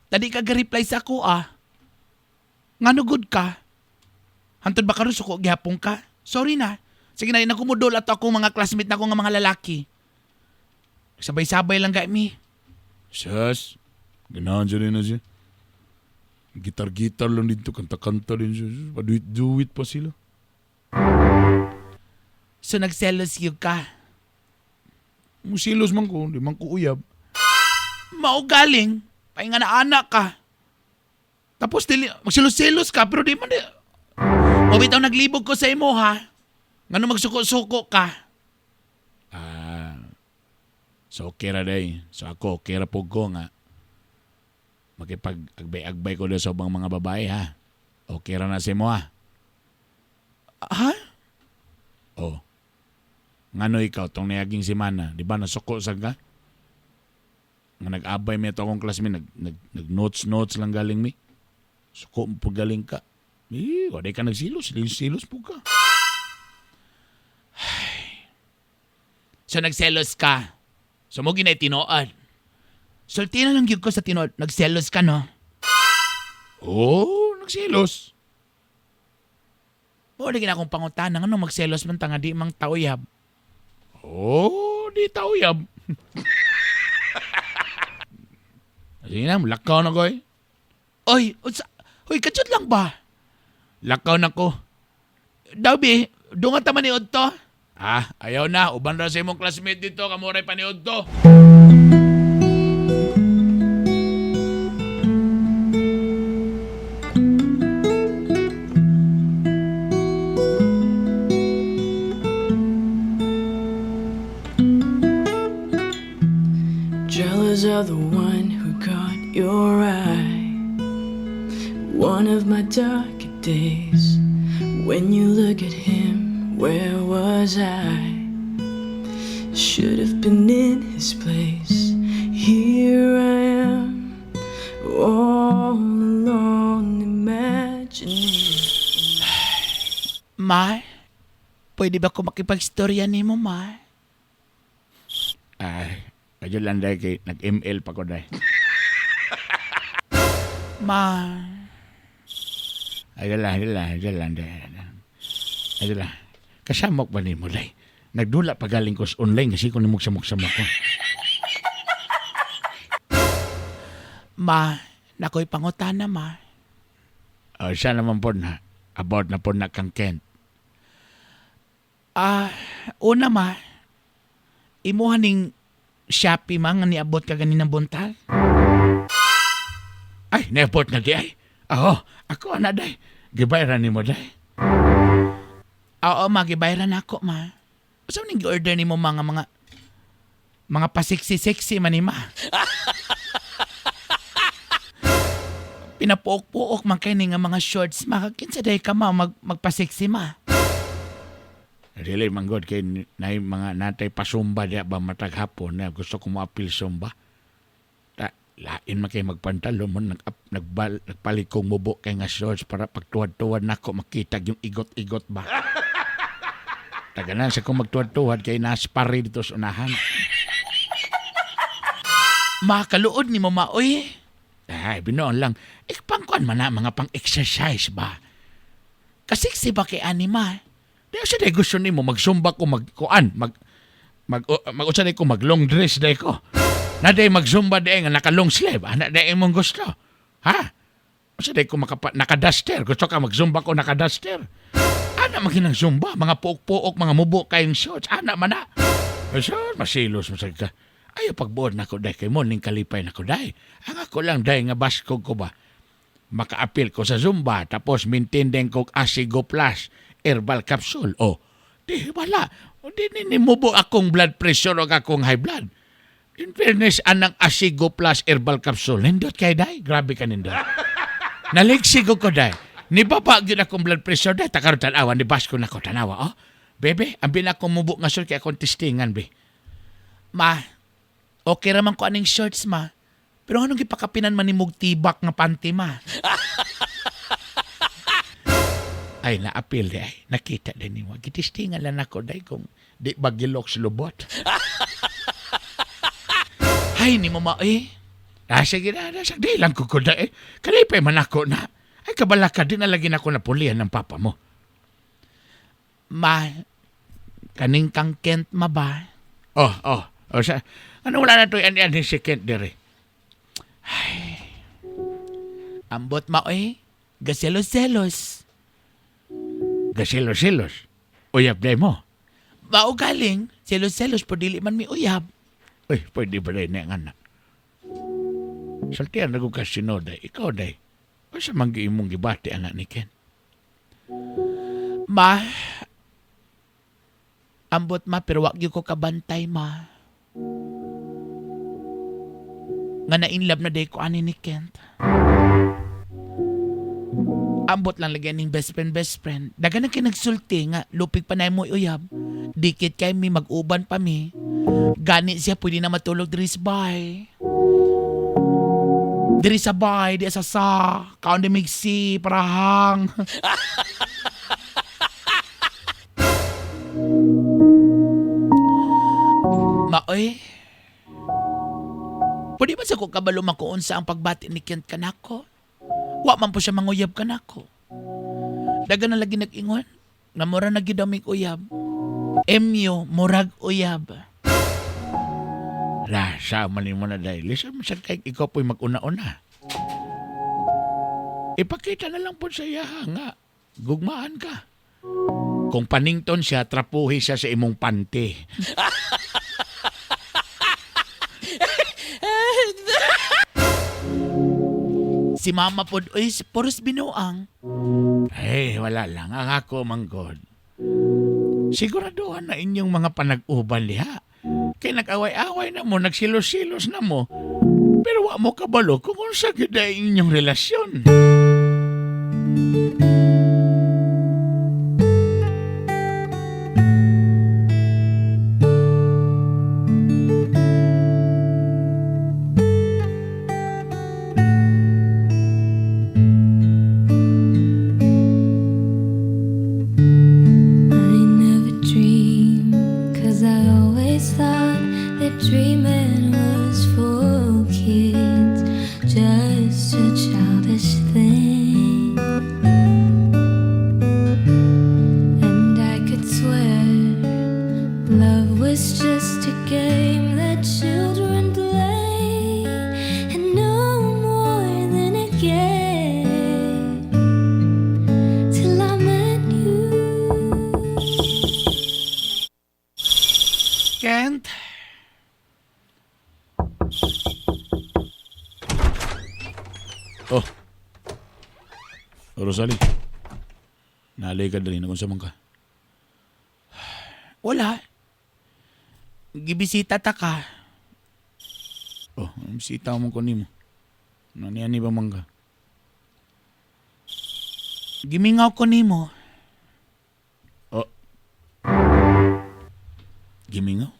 Tadi ka ga-reply sa ako ah. Ngano good ka? Hantod ba karon suko gihapon ka? Sorry na. Sige na, nakumudol ato akong mga classmate na nga mga lalaki. Sabay-sabay lang mi. Sus, ganahan siya rin na siya. Gitar-gitar lang dito, kanta-kanta rin siya. Sus, paduit-duit pa sila. So nagselos yun ka. Musilos man ko, di man ko uyab. Maugaling. Pahinga na anak ka. Tapos dili, magselos-selos ka pero di man di. O bitaw naglibog ko sa imo ha. Ngano magsuko-suko ka? Ah, so okay ra day. So ako, okay ra po ko nga. Makipag-agbay-agbay ko doon sa ubang mga babae ha. Okay ra na si mo ha. Ha? Oh. Ngano ikaw, tong niyaging simana, di ba nasuko sa ka? Nga nag-abay mi ato akong classmate, nag-notes-notes lang galing mi. Suko mo po galing ka. Eh, wala ka nagsilos, silos po ka. So nagselos ka. So mo ginay tinuod. Sulti na lang gyud ko sa tinuod. Nagselos ka no? Oh, nagsilos. Mo lagi na akong pangutana ngano magselos man ta nga di mang tauyab. Oh, di tauyab. Sige na, lakaw na ko eh. Oy, unsa? Hoy, kadyot lang ba? Lakaw na ko. Dabi, dunga ta man ni Odto. Ah, ayaw na. Uban ra sa imong classmate dito. Kamuray pa ni Odto. Jealous of the one who caught your eye. One of my darker days. When you look at him, where was I? Should have been in his place. Here I am, all alone, imagining. Ma, pwede ba ko makipagstorya nimo, ma? Ay, kadyo lang dahil kay nag-ML pa ko dahil. Ma, Ay, lang, ay lang, ay lang, ay lang. Kasamok ba ni mo dahil? Nagdula pa galing ko sa online kasi kung nimugsamok-samok ko. ma, nakoy pangutana, ma. Oh, siya naman po na. About na po na kang Kent. Ah, una ma, imuha ning Shopee ma nga niabot ka ganinang buntag. Ay, niabot na di ay. Oo, ako ana day. Gibayran ni mo day. Oo, ma, gibayaran ako, ma. Unsa man ning gi-order nimo mga pasiksi-sexy man ni ma? Pinapuok-puok man kay ni nga mga shorts, ma. Kinsa day ka, ma, magpasexy, ma? Dili man gud kay nay mga natay pasumba diya ba matag hapon na gusto ko moapil sumba. Ta, lain man kay magpantalon mo nagpalit kong mubo kay nga shorts para pagtuwad-tuwad nako makita yung igot-igot ba. Taganan sa kong magtuwad-tuwad kay naspari dito sa unahan. Makaluod ni mama, oy. Ay, binoon lang. Ikpangkuan man na mga pang-exercise ba? Kasiksi ba kay ani, ma? Di sa day gusto nimo magsumba ko magkuan, mag mag mag usa day ko mag long dress day ko. Na day magsumba day nga naka long sleeve, ana day imong gusto. Ha? Usa day ko makapa, naka-duster, gusto ka magsumba ko naka-duster. Ana man kinang zumba, mga puok-puok, mga mubo kayong shorts, ana man na. Sure, masilos masag ka. Ayo pagbuot nako day kay mo ning kalipay nako day. Ang ako lang day nga baskog ko ba. Makaapil ko sa Zumba tapos maintain din ko Asigo Plus herbal capsule. O, di wala. O, di ninimubo akong blood pressure o akong high blood. In fairness, anang Asigo Plus herbal capsule. Nindot kay day. Grabe ka nindot. Naligsigo ko day. Ni baba gyud akong blood pressure day. Takaroon tanawa, ni Basco na ko tanawa. Oh, bebe, ang akong mubo nga sure kay akong testingan, be. Ma, okay raman ko aning shorts, ma. Pero anong gipakapinan man ni mog tibak nga panty, ma? Ay, naapil di ay. Nakita din ni mo. Gitistingan lang ako day kung di ba gilok sa lubot. Ay, ni mama, eh. Ah, sige na, na, di lang ko ko eh. Kalipay man ako na. Ay, kabalaka, di na lagi na ako napulihan ng papa mo. Ma, kaning kang Kent, ma ba? Oh, oh, oh, sa, ano wala na to yan si Kent dire. Ambot, ma, eh. Gaselos-selos. Gasilos-silos. Uyab day mo. Mao galing, selos-selos, pero dili man mi uyab. Uy, pwede ba day na ang anak? Saltian na ko kasino day. Ikaw day. O sa manggi imong gibati anak ni Ken? Ma, ambot, ma, pero wag gyud ko kabantay, ma. Nga na in love na day ko ani ni Kent. Ambot lang lagi ning best friend, best friend. Daga na kay nagsulti nga, lupig pa na mo uyab. Dikit kay mi, mag-uban pa mi. Gani siya, pwede na matulog diri sa bahay. Diri sa bahay, di sa sa. Kaon di migsi, parahang. Maoy. Pwede ba sa ko kabalo makuon sa ang pagbati ni Kent kanako? Wa man po siya manguyab kanako. Daga na lagi nag-ingon. Nga mura na gyud amig uyab. Emyo, murag uyab. La, sa man mo na dahil. Listen, masad kay ikaw po'y mag-una-una. Ipakita na lang po sa iya nga. Gugmaan ka. Kung panington siya, trapuhi siya sa imong panty. Si mama pod, oy, si puros binuang. Ay, wala lang. Ang ako, manggod. Siguraduhan na inyong mga panag-uban liha. Kaya nag-away-away na mo, nagsilos-silos na mo. Pero wa mo kabalo kung unsa gyud ay inyong relasyon. I never dream, 'cause I always thought that dreaming was for kids, just a childish thing. And I could swear love was just a game that children play, and no more than a game. Till I met you. Kent? Oh. Rosalie. Nalay ka dali na kung sa man ka. Wala. Gibisita ta ka. Oh, bisita mo ko nimo. Naniani ba man ka? Gimingaw ko nimo. Oh. Gimingaw?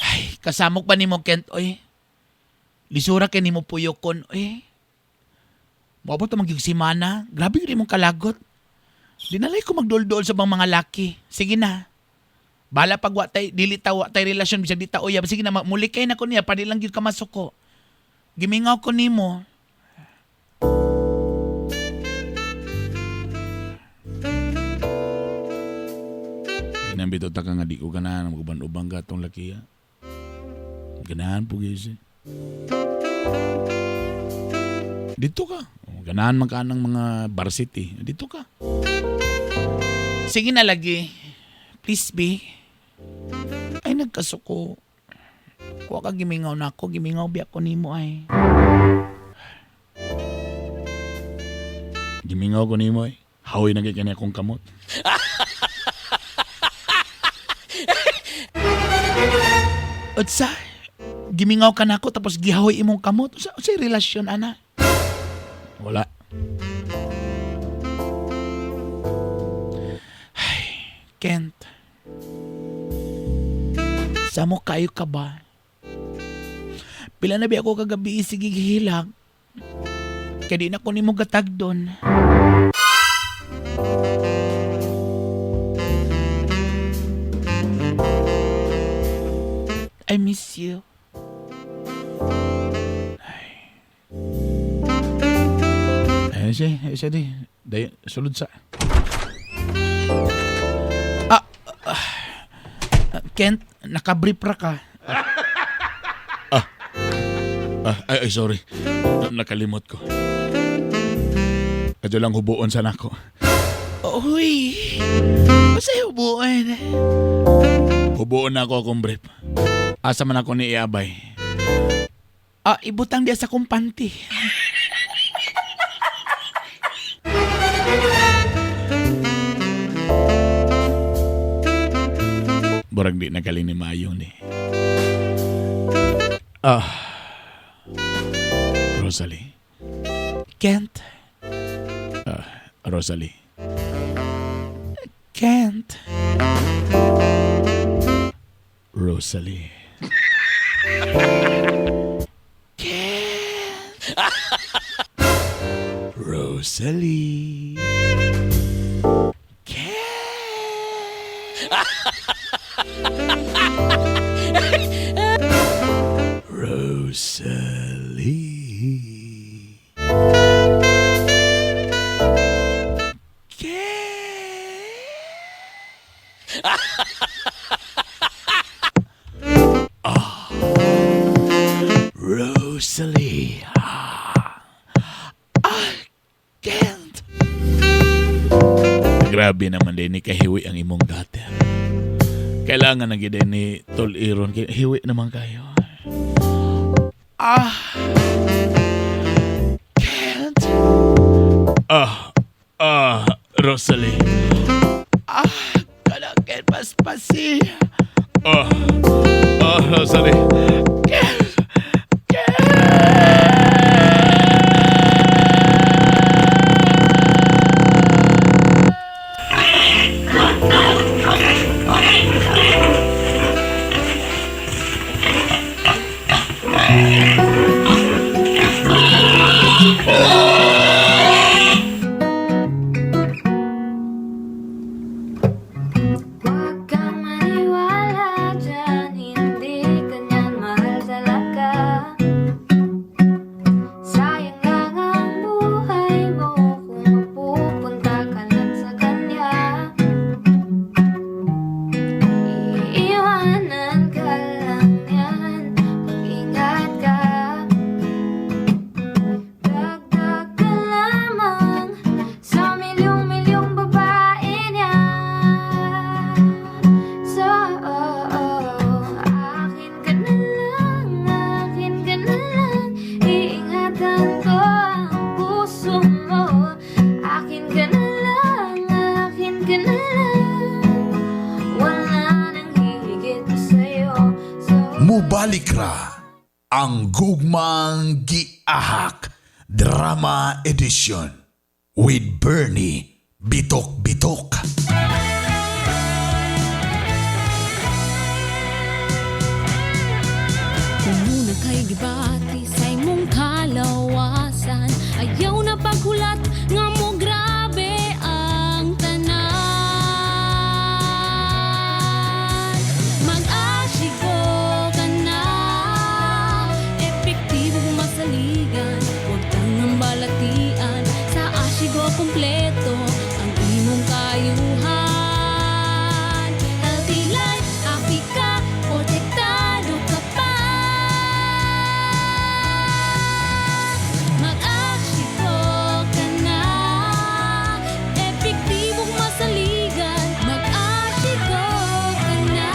Ay, kasamok pa nimo, Kent, oy. Lisura kay nimo puyokon, oy. Moabot ta magyug simana. Grabe yun imong kalagot. Dinalay ko magdol-dol sa bang mga laki. Sige na. Bala pag wa tay dili ta wa tay relasyon bisag di ta uyab. Sige na muli kay na ko niya pa di lang gyud ka masuko. Gimingaw ko nimo. Inambito ta ka nga di ko ganahan maguban-ubang ka atong laki ha. Ganahan po gyud siya. Dito ka. Oh, ganahan man ka ng mga varsity. Dito ka. Sige na lagi. Please be. Ay nagkasuko. Kuha ka gimingaw na ako. Gimingaw biya ko nimo ay. Gimingaw ko nimo eh. Hawi na gyud kani akong kamot. Utsa, gimingaw ka na ako tapos gihahoy imong kamot. Unsa unsay relasyon ana? Wala. Kent. Samo kayo ka ba? Pila na bi ako kagabi sige gihilak. Kaya di na ko nimo gatag doon. I miss you. Ay, siya, ay, siya di. Day, sulod sa. Kent, nakabrief ra ka. Ah, ay, ay, sorry. Nakalimot ko. Kadyo lang hubuon sa nako. Uy, masaya hubuon. Hubuon na ako akong brief. Asa man ako ni iabay. Ah, ibutang diya sa kumpante. Burag di nagaling ni Mayo ni. Ah. Rosalie. Kent. Rosalie. Kent. Rosalie. Kent. Rosalie. Kent. Rosalie. Kent. Rosalie. Kent. Grabe naman din ni kahiwi ang imong gutter. Kailangan na gid ni Tol Iron. Hiwi naman kayo. Ah. Kent. Ah, ah, Rosalie. Ah, kanang Kent paspasi. Ah, ah, Rosalie. Kent. Huwag kang maniwala dyan, hindi ka niya Mubalik ra ang Gugmang Giahak Drama Edition with Bernie Bitok Bitok. Kung muna kay gibati sa imong kalawasan, ayaw na paghulat nga mo grabe ang tanan. Mag-Ashigo ka na, epektibo masaligan, huwag tangang balatian. Sa Ashigo kompleto ang imong kayuhan. Healthy life, happy ka, protektado ka pa. Mag-Ashigo ka na, epektibong masaligan. Mag-Ashigo ka na.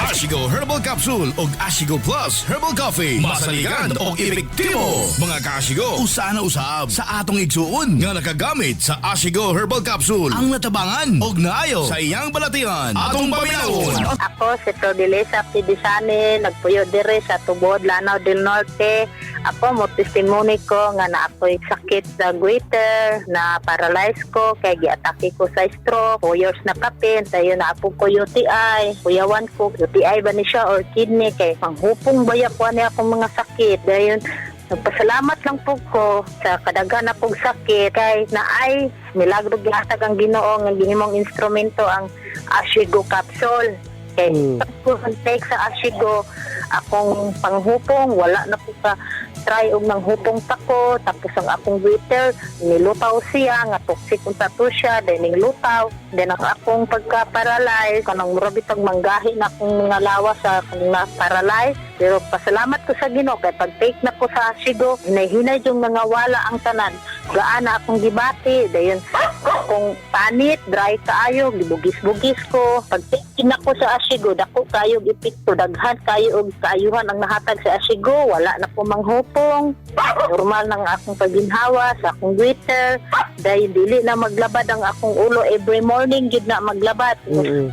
Ashigo Herbal Capsule og Ashigo Plus Herbal Coffee. Masaligan og epektibo. Mga kaashigo, usa na usab sa atong igsuon nga nakagamit sa Ashigo Herbal Capsule ang natabangan og naayo sa iyang balatian. Atong paminawon. Ako si Prodelisa Pidisani, nagpuyo dire sa Tubod, Lanao del Norte. Ako mo testimony ko nga na ako'y sakit sa goiter, na paralyze ko, kay giatake ko sa stroke, 4 years na kapin, tayo na apo ko UTI, kuyawan ko, UTI ba ni siya or kidney, kay panghupong baya ko ani akong mga sakit. Dayon, nagpasalamat lang po ko sa kadaghan akong sakit kay naay milagro gihatag ang Ginoo nga gihimong instrumento ang Ashigo capsule. Kay mm. Take sa Ashigo akong panghupong wala na po ka try og nanghupong pa ko, tapos ang akong goiter nilutaw siya nga toxic unta to siya, then ning lutaw, then ang akong pagka-paralyze kanang mura bitag manggahi na akong mga lawas sa akong na-paralyze, pero pasalamat ko sa Ginoo kay pag take na ko sa Ashigo, hinay-hinay yung mga wala ang tanan, gaan na akong gibati, dayon akong panit dry kaayo, gibugis-bugis ko. Pag take na ko sa Ashigo, dako kayo og epekto, daghan kayo og kaayuhan ang nahatag sa Ashigo, wala na ko manghupong, normal nang akong paginhawa sa akong goiter, dahil dili na maglabad ang akong ulo every morning gid na maglabad.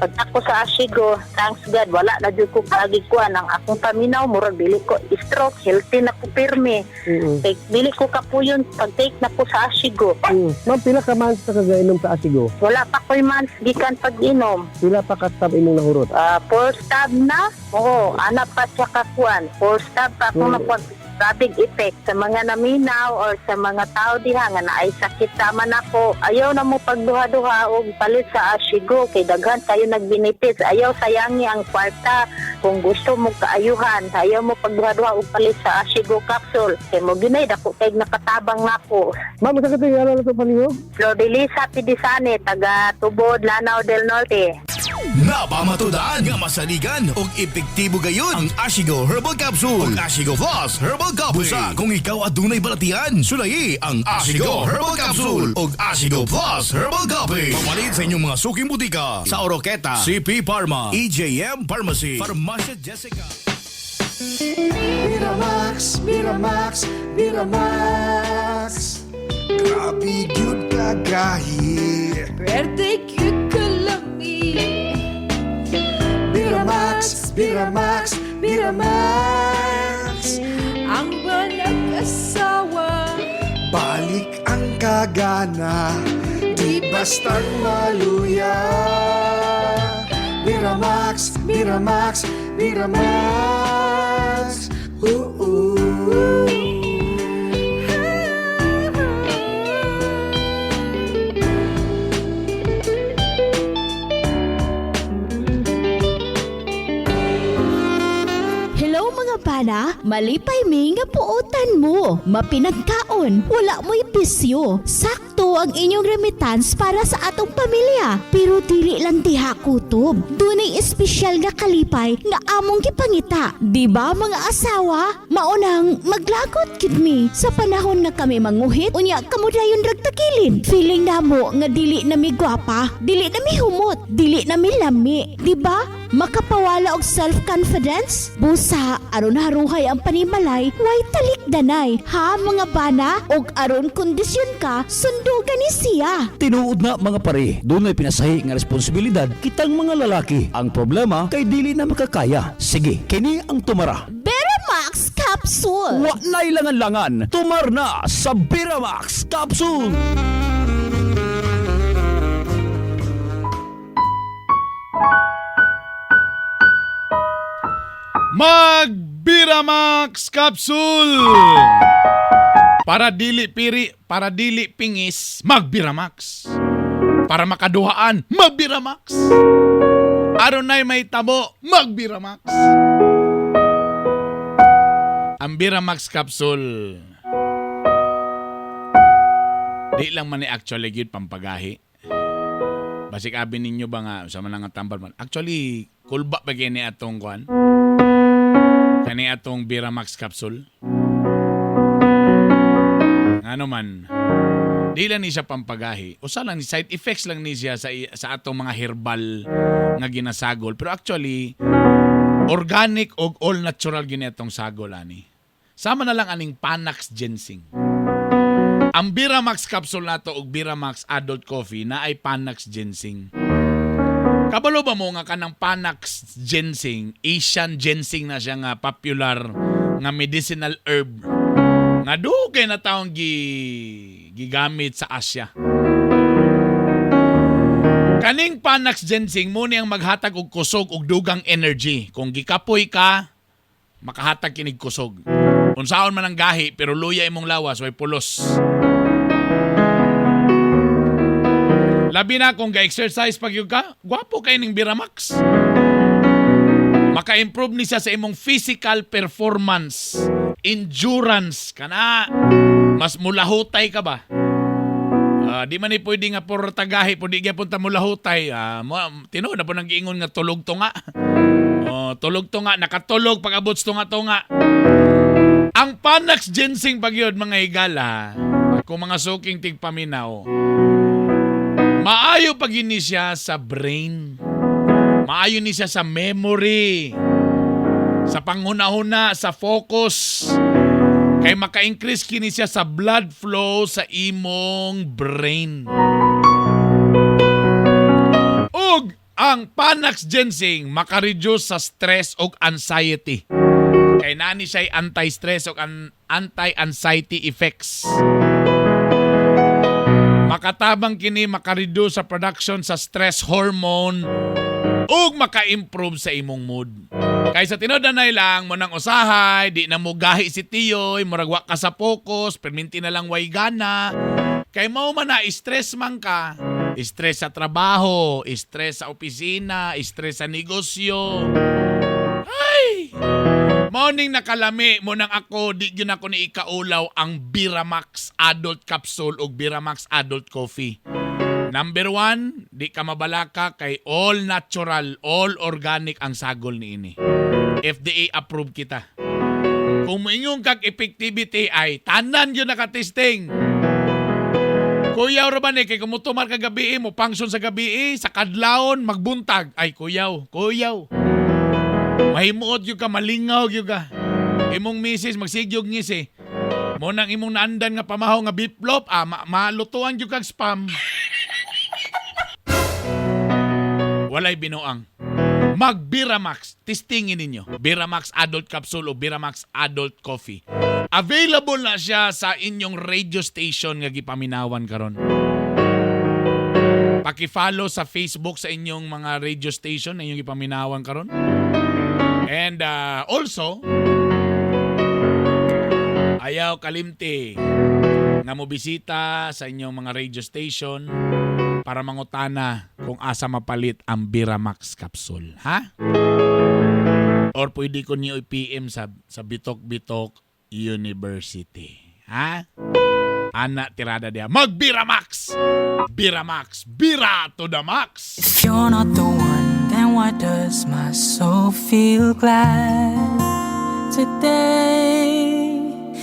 Pag ako sa Ashigo, thanks God, wala na jud ko kaagikuan ang akong paminaw, murag dili ko stroke, healthy na ko pirmi. Kay dili ko kapuyon pag take na ko sa Ashigo. Ma'am, pila ka months na kagainom sa Asigo? Wala pa ko'y months gikan pag-inom. Pila pa ka stab imong nahurot? Four stab na. Oo, anak pa siya kakuan. Four stab pa akong nakuan. Rapid effect sa mga naminaw or sa mga tao diha nga naay sakit sama nako. Ayaw na mo pagduha-duha og palit sa Ashigo kay daghan kayo nagbenefits. Ayaw sayangi ang kwarta kung gusto mo kaayuhan. Ayaw mo pagduha-duha og palit sa Ashigo capsule. Kay mo ginay dako kay nakatabang nako. Ma'am, sa katong ngalan na ito palihog? Flordelisa Pidisane, taga Tubod, Lanao del Norte. Napamatudaan nga masaligan og epektibo gayon ang Ashigo Herbal Capsule ug Ashigo Plus Herbal Coffee. Busa kung ikaw adunay balatian, sulayi ang Ashigo Herbal Capsule ug Ashigo Plus Herbal Coffee. Pamalit sa inyong mga suking butika sa Oroqueta, CP Pharma, EJM Pharmacy, Pharmacia Jessica. Miramax, Miramax, Miramax. Grabe gyud kagahi. Pwerte cute kalami. Miramax, Miramax, Miramax. Ang nag-asawa, Balik ang kagana, di bastang maluya. Miramax, Miramax, Miramax. Oo. Hello mga bana, malipay mi nga puotan mo. Mapinagkaon, wala mo'y bisyo. Sakto ang inyong remittance para sa atong pamilya. Pero dili lang diha kutob. Dunay espesyal nga kalipay nga among gipangita. Di ba mga asawa? Maunang maglagot gid mi sa panahon nga kami manguhit unya kamo dayon rag tagilid. Feeling namo nga dili na mi gwapa, dili na mi humot, dili na mi lami. Di ba? Makapawala og self-confidence? Busa, aron haruhay ang panimalay, way talikdanay. Ha mga bana? Og aron kondisyon ka, sundon Duga ni siya. Tinuod na, mga pare, dunay pinasahi nga responsibilidad kitang mga lalaki. Ang problema kay dili na makakaya. Sige, kini ang tumara. Beramax Capsule. Wa na'y langan-langan, tumar na sa Biramax Capsule. Mag Biramax Capsule! Para dili piri, para dili pingis, magbiramax. Para makaduhaan, magbiramax. Aron na'y may tabo, magbiramax. Ang Biramax Capsule, di lang man ni actually gyud pampagahi. Basig abi ninyo ba nga sa man nga tambal man. Actually, kulba pa kini atong kuan. Kani atong Biramax capsule. Ngano man, di lang ni siya pampagahi. Usa lang ni side effects lang ni siya sa atong mga herbal nga ginasagol. Pero actually, organic og all natural gini atong sagol ani. Sama na lang aning Panax ginseng. Ang Biramax capsule nato og Biramax adult coffee na ay Panax ginseng. Kabalo ba mo nga kanang Panax ginseng, Asian ginseng na siya nga popular nga medicinal herb nga dugay na taong gigamit sa Asia. Kaning Panax ginseng mo ni ang maghatag og kusog og dugang energy. Kung gikapoy ka, makahatag kinig kusog. Unsaon man ang gahi pero luya imong lawas way pulos. Labi na kung ga-exercise pag yun ka, gwapo kay ning Biramax. Maka-improve ni siya sa imong physical performance, endurance kana. Mas mulahutay ka ba? Ah, di man ni pwede nga puro tagahi, pwede gyapon ta mulahutay. Ah, mo tinuod na po nang giingon nga tulog tunga. Oh, tulog tunga, nakatulog pag abot sa tunga-tunga. Ang Panax ginseng pag yun, mga higala, kung mga suking tigpaminaw, maayo pag ini siya sa brain. Maayo ni siya sa memory. Sa panghuna-huna, sa focus. Kay maka-increase kini siya sa blood flow sa imong brain. Ug ang Panax ginseng maka-reduce sa stress ug anxiety. Kay nani siya anti-stress ug anti-anxiety effects. Makatabang kini makareduce sa production sa stress hormone ug maka-improve sa imong mood. Kay sa tinuod na lang mo nang usahay, di na mo gahi si Tiyoy, murag wa ka sa focus, perminti na lang way gana. Kay mao man na stress man ka, stress sa trabaho, stress sa opisina, stress sa negosyo. Ay! Morning nakalami mo nang ako, di gyud ako ni ikaulaw ang Biramax Adult Capsule ug Biramax Adult Coffee. Number one, di ka mabalaka kay all natural, all organic ang sagol niini. FDA approved kita. Kung moingon kag effectivity ay tanan yun nakatesting. Kuyaw ra ba ni kay kumutumar ka gabi mo function sa gabi sa kadlawon magbuntag ay kuyaw, kuyaw. Mahimuot gyud ka, malingaw gyud ka. Imong misis magsigyog ngisi. Mo nang imong naandan nga pamahaw nga biplop, malutuan gyud kag spam. Walay binuang. Mag Biramax, testingin ninyo. Biramax Adult Capsule o Biramax Adult Coffee. Available na siya sa inyong radio station nga gipaminawan karon. Paki-follow sa Facebook sa inyong mga radio station na inyong gipaminawan karon. And also, ayaw kalimti nga mobisita sa inyong mga radio station para mangutana kung asa mapalit ang Biramax capsule. Ha? Or pwede ko niyo i-PM sa Bitok Bitok University. Ha? Ana tirada diya. Mag Biramax! Biramax! Bira to the max! If you're not the one, then why does my soul feel glad today?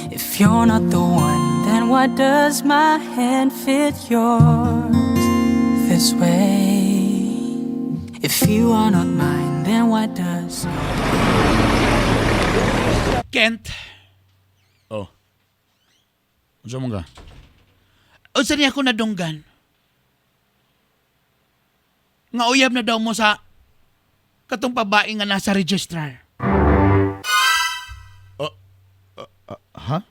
If you're not the one, then why does my hand fit yours this way? If you are not mine, then why does Kent. Oh. Unsa man ka? Unsa niya ako nadunggan? Nga uyab na daw mo sa katong babae nga nasa registrar. Ha?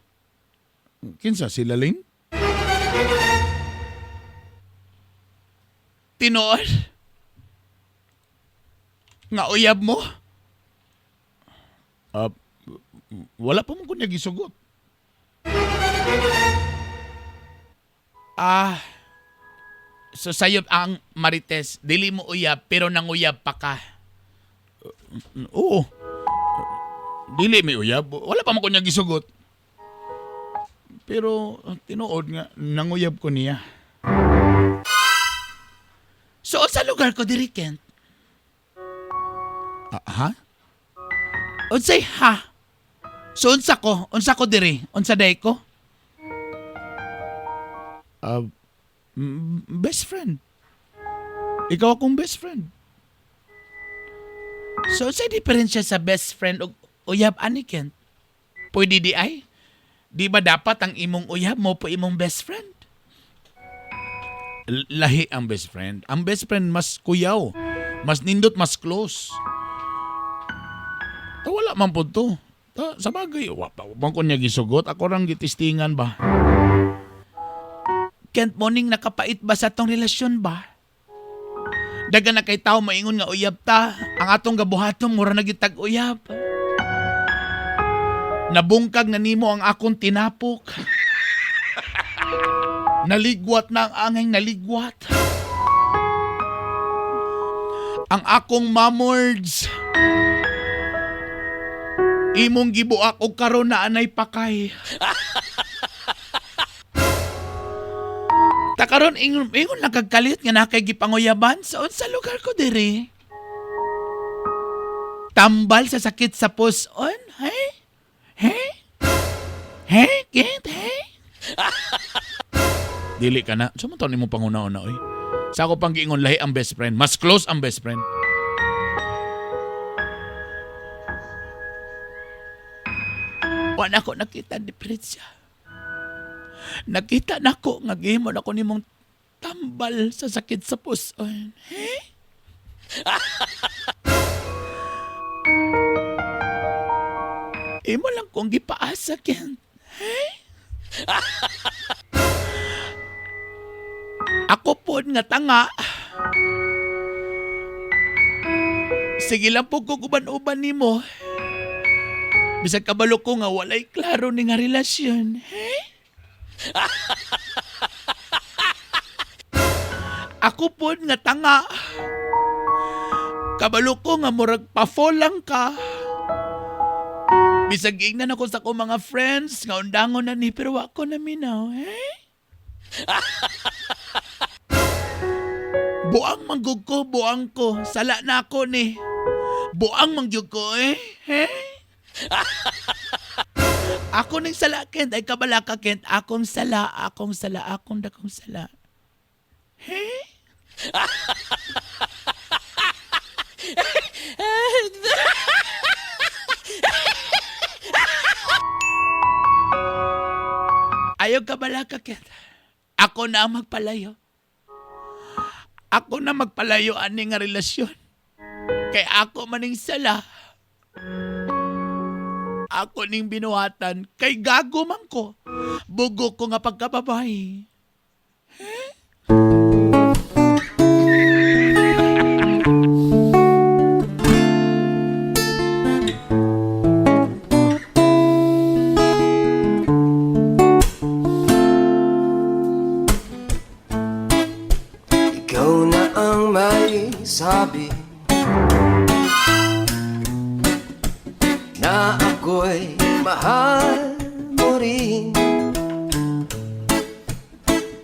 Kinsa sila Ling? Tinuod? Nga uyab mo? Wala pa man ko niya gisugot. Ah, so sayop ang Marites, dili mo uyab pero nanguyab pa ka. Oo. Dili may uyab. Wala pa man ko niya gisugot. Pero tinuod nga nanguyab ko niya. So sa lugar ko diri Kent? Ah, ha? Unsay ha? So unsa ko? Unsa ko diri? Unsa day ko? Best friend. Ikaw akong best friend. So unsay diferensya sa best friend ug uyab ani Kent? Pwede di ay? Di ba dapat ang imong uyab mo po imong best friend? Lahi ang best friend. Ang best friend mas kuyaw. Mas nindot, mas close. Ta wala man po to. Ta, sa bagay, wa pa man ko niya gisugot. Ako rang gitistingan ba? Kent, morning nakapait ba sa atong relasyon ba? Daga na kay tao maingon nga uyab ta. Ang atong gabuhaton mura na gyud tag uyab. Nabungkag na nimo ang akong tinapok. Naligwat na ang angay naligwat. Ang akong mamords. Imong gibuak og karon na anay pakay. Ta karon ingon ingon lang kag kalit nga nakay gipanguyaban sa unsa lugar ko diri. Tambal sa sakit sa puson, hey? Hey? Hey, Kent, hey? Dili ka na. Sa man taon nimo panguna-una oy. Sa ako pang giingon lahi ang best friend. Mas close ang best friend. Wala ko nakita ang diferensya. Nakita nako nga gihimo nako nimong tambal sa sakit sa puson. Hey? Imo lang kong gipaasa, Kent. Hey? Ako po nga tanga. Sige lang po ko uban-uban nimo. Bisag kabalo ko nga walay klaro ni nga relasyon. Hey? Ako po nga tanga. Kabalo ko nga murag pa-fall lang ka. Bisag giingnan ako sa akong mga friends nga undangon na ni pero wa ko na minaw, eh? Buang manggug ko, buang ko. Sala na ako ni. Buang mangyug ko, eh? Eh? Ako ning sala, Kent. Ay, kabala ka, Kent. Akong sala, akong sala, akong dakong sala. Hey? Ayaw kabala ka, Kent. Ako na ang magpalayo. Ako na magpalayo ani nga relasyon. Kay ako maning sala. Ako ning binuhatan kay gago man ko. Bugo ko nga pagkababae. Ikaw na ang may sabi na ako'y mahal mo rin.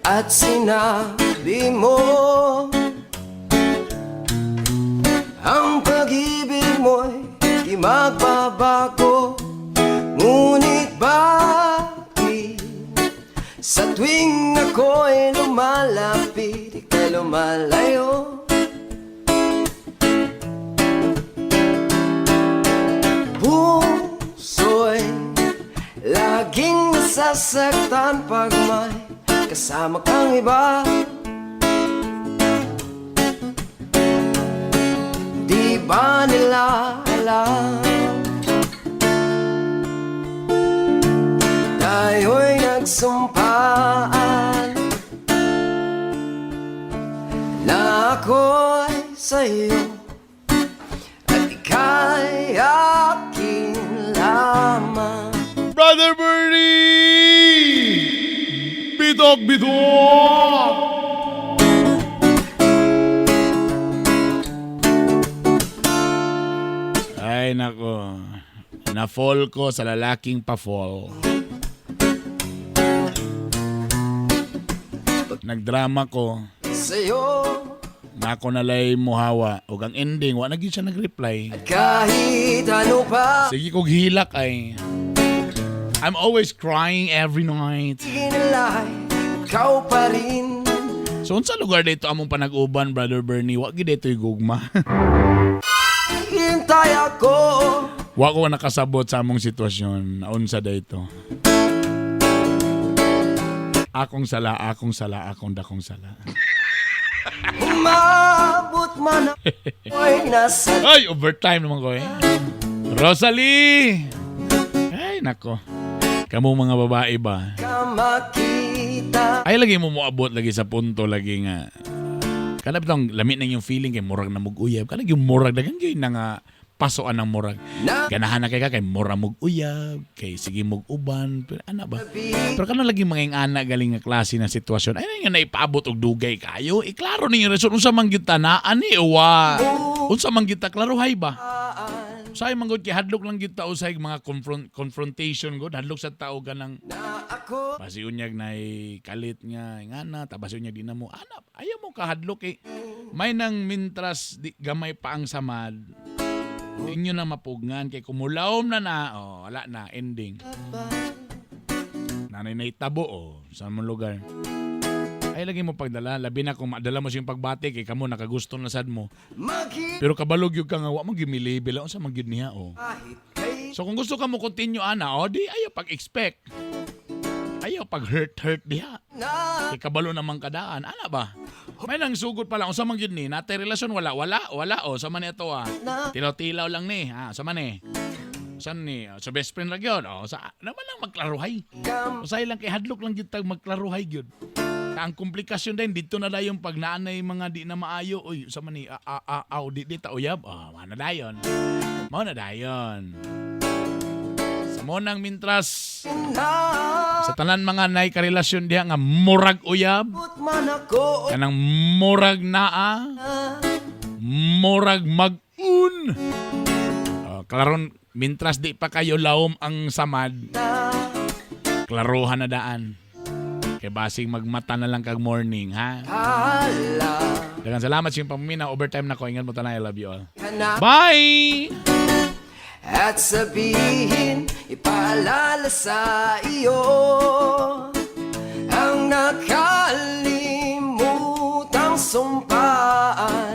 At sinabi mo ang pag-ibig mo'y di magbabago. Ngunit bakit sa tuwing ako'y lumalapit, ika'y lumalayo? Puso'y laging nasasaktan pag may kasama kang iba. Di ba nila alam, tayo'y nagsumpaan na ako'y sa'yo at ika'y akin lamang. Brother Bernie! Bitok, bitok! Ay, nako. Na-fall ko sa lalaking pa-fall. Nagdrama ko. Sa'yo. Na ako nalay muhawa. Ug ang ending, wa na gyud siya nag-reply. Kahit ano pa. Sige kog hilak ay. I'm always crying every night. Ginalay, ikaw pa rin. So unsa lugar dito among panag-uban, Brother Bernie? Wa gid dito gugma. Hintay ako. Wa ko nakasabot sa among sitwasyon. Unsa dito? Akong sala, akong sala, akong dakong sala. Umabot man ako'y nasa Ay, overtime naman ko eh. Rosalie! Ay, nako. Kamu mga babae ba? Ka makita. Ay, lagi mo moabot lagi sa punto lagi nga. Kana bitong lami na yung feeling kay murag na mug-uyab. Kana yung murag dagang gyud na nga pasoan ng murag. Ganahan na kay ka kay mura mug uyab, kay sige mug uban, pero ana ba? Pero kana lagi mga ingana galing nga klase na sitwasyon. Ay nga naipaabot og dugay kayo. Iklaro ninyo rason unsa man gyud tanaan ni wa. Unsa man gyud ta klarohay ba? Usay man gud kay hadlok lang gyud ta usay mga confrontation gud, hadlok sa tao ganang basi unyag na kalit nga ngana ta basi unyag di na mo ana ayaw mo kahadlok eh. May nang mintras di, gamay pa ang samad inyo na mapugngan kay kumulawom na na, oh, wala na, ending. Nanay na itabo, oh, sa mong lugar. Ay lagi mo pagdala, labi na kung madala mo siyang pagbati kay kamo nakagusto na sad mo. Pero kabalog yun ka nga wa mo gimilibel unsa man gyud niya, oh. So kung gusto ka mo continue ana, oh, di ayaw pag-expect. Ayaw pag hurt hurt diha. Kay kabalo naman kadaan, ana ba? May nang sugod pa lang unsa man gyud ni, natay relasyon wala wala wala, oh, sa man ito ah. Tilaw-tilaw lang ni, ha, sa man eh. San ni? Oh, sa best friend ra gyud. Oh, sa naman lang magklaruhay. Usay lang kay hadlok lang gyud tag magklaruhay gyud. Ang komplikasyon din dito na dayon pag naanay mga di na maayo, oy, sa man ni a a a aw, di di ta uyab. Oh, mao na dayon. Mao na dayon. Sa monang mintras sa tanan mga nay karelasyon diha nga murag uyab, Man ako kanang murag naa, murag mag-un. Oh, klaron mintras di pa kayo laom ang samad, klarohan na daan. Kay basing magmata na lang kag morning, ha? Hala. Daghang salamat sa iyong pamimina. Overtime na ko. Ingat mo tanan. I love you all. Ka na. Bye! At sabihin, ipaalala sa iyo ang nakalimutang sumpaan.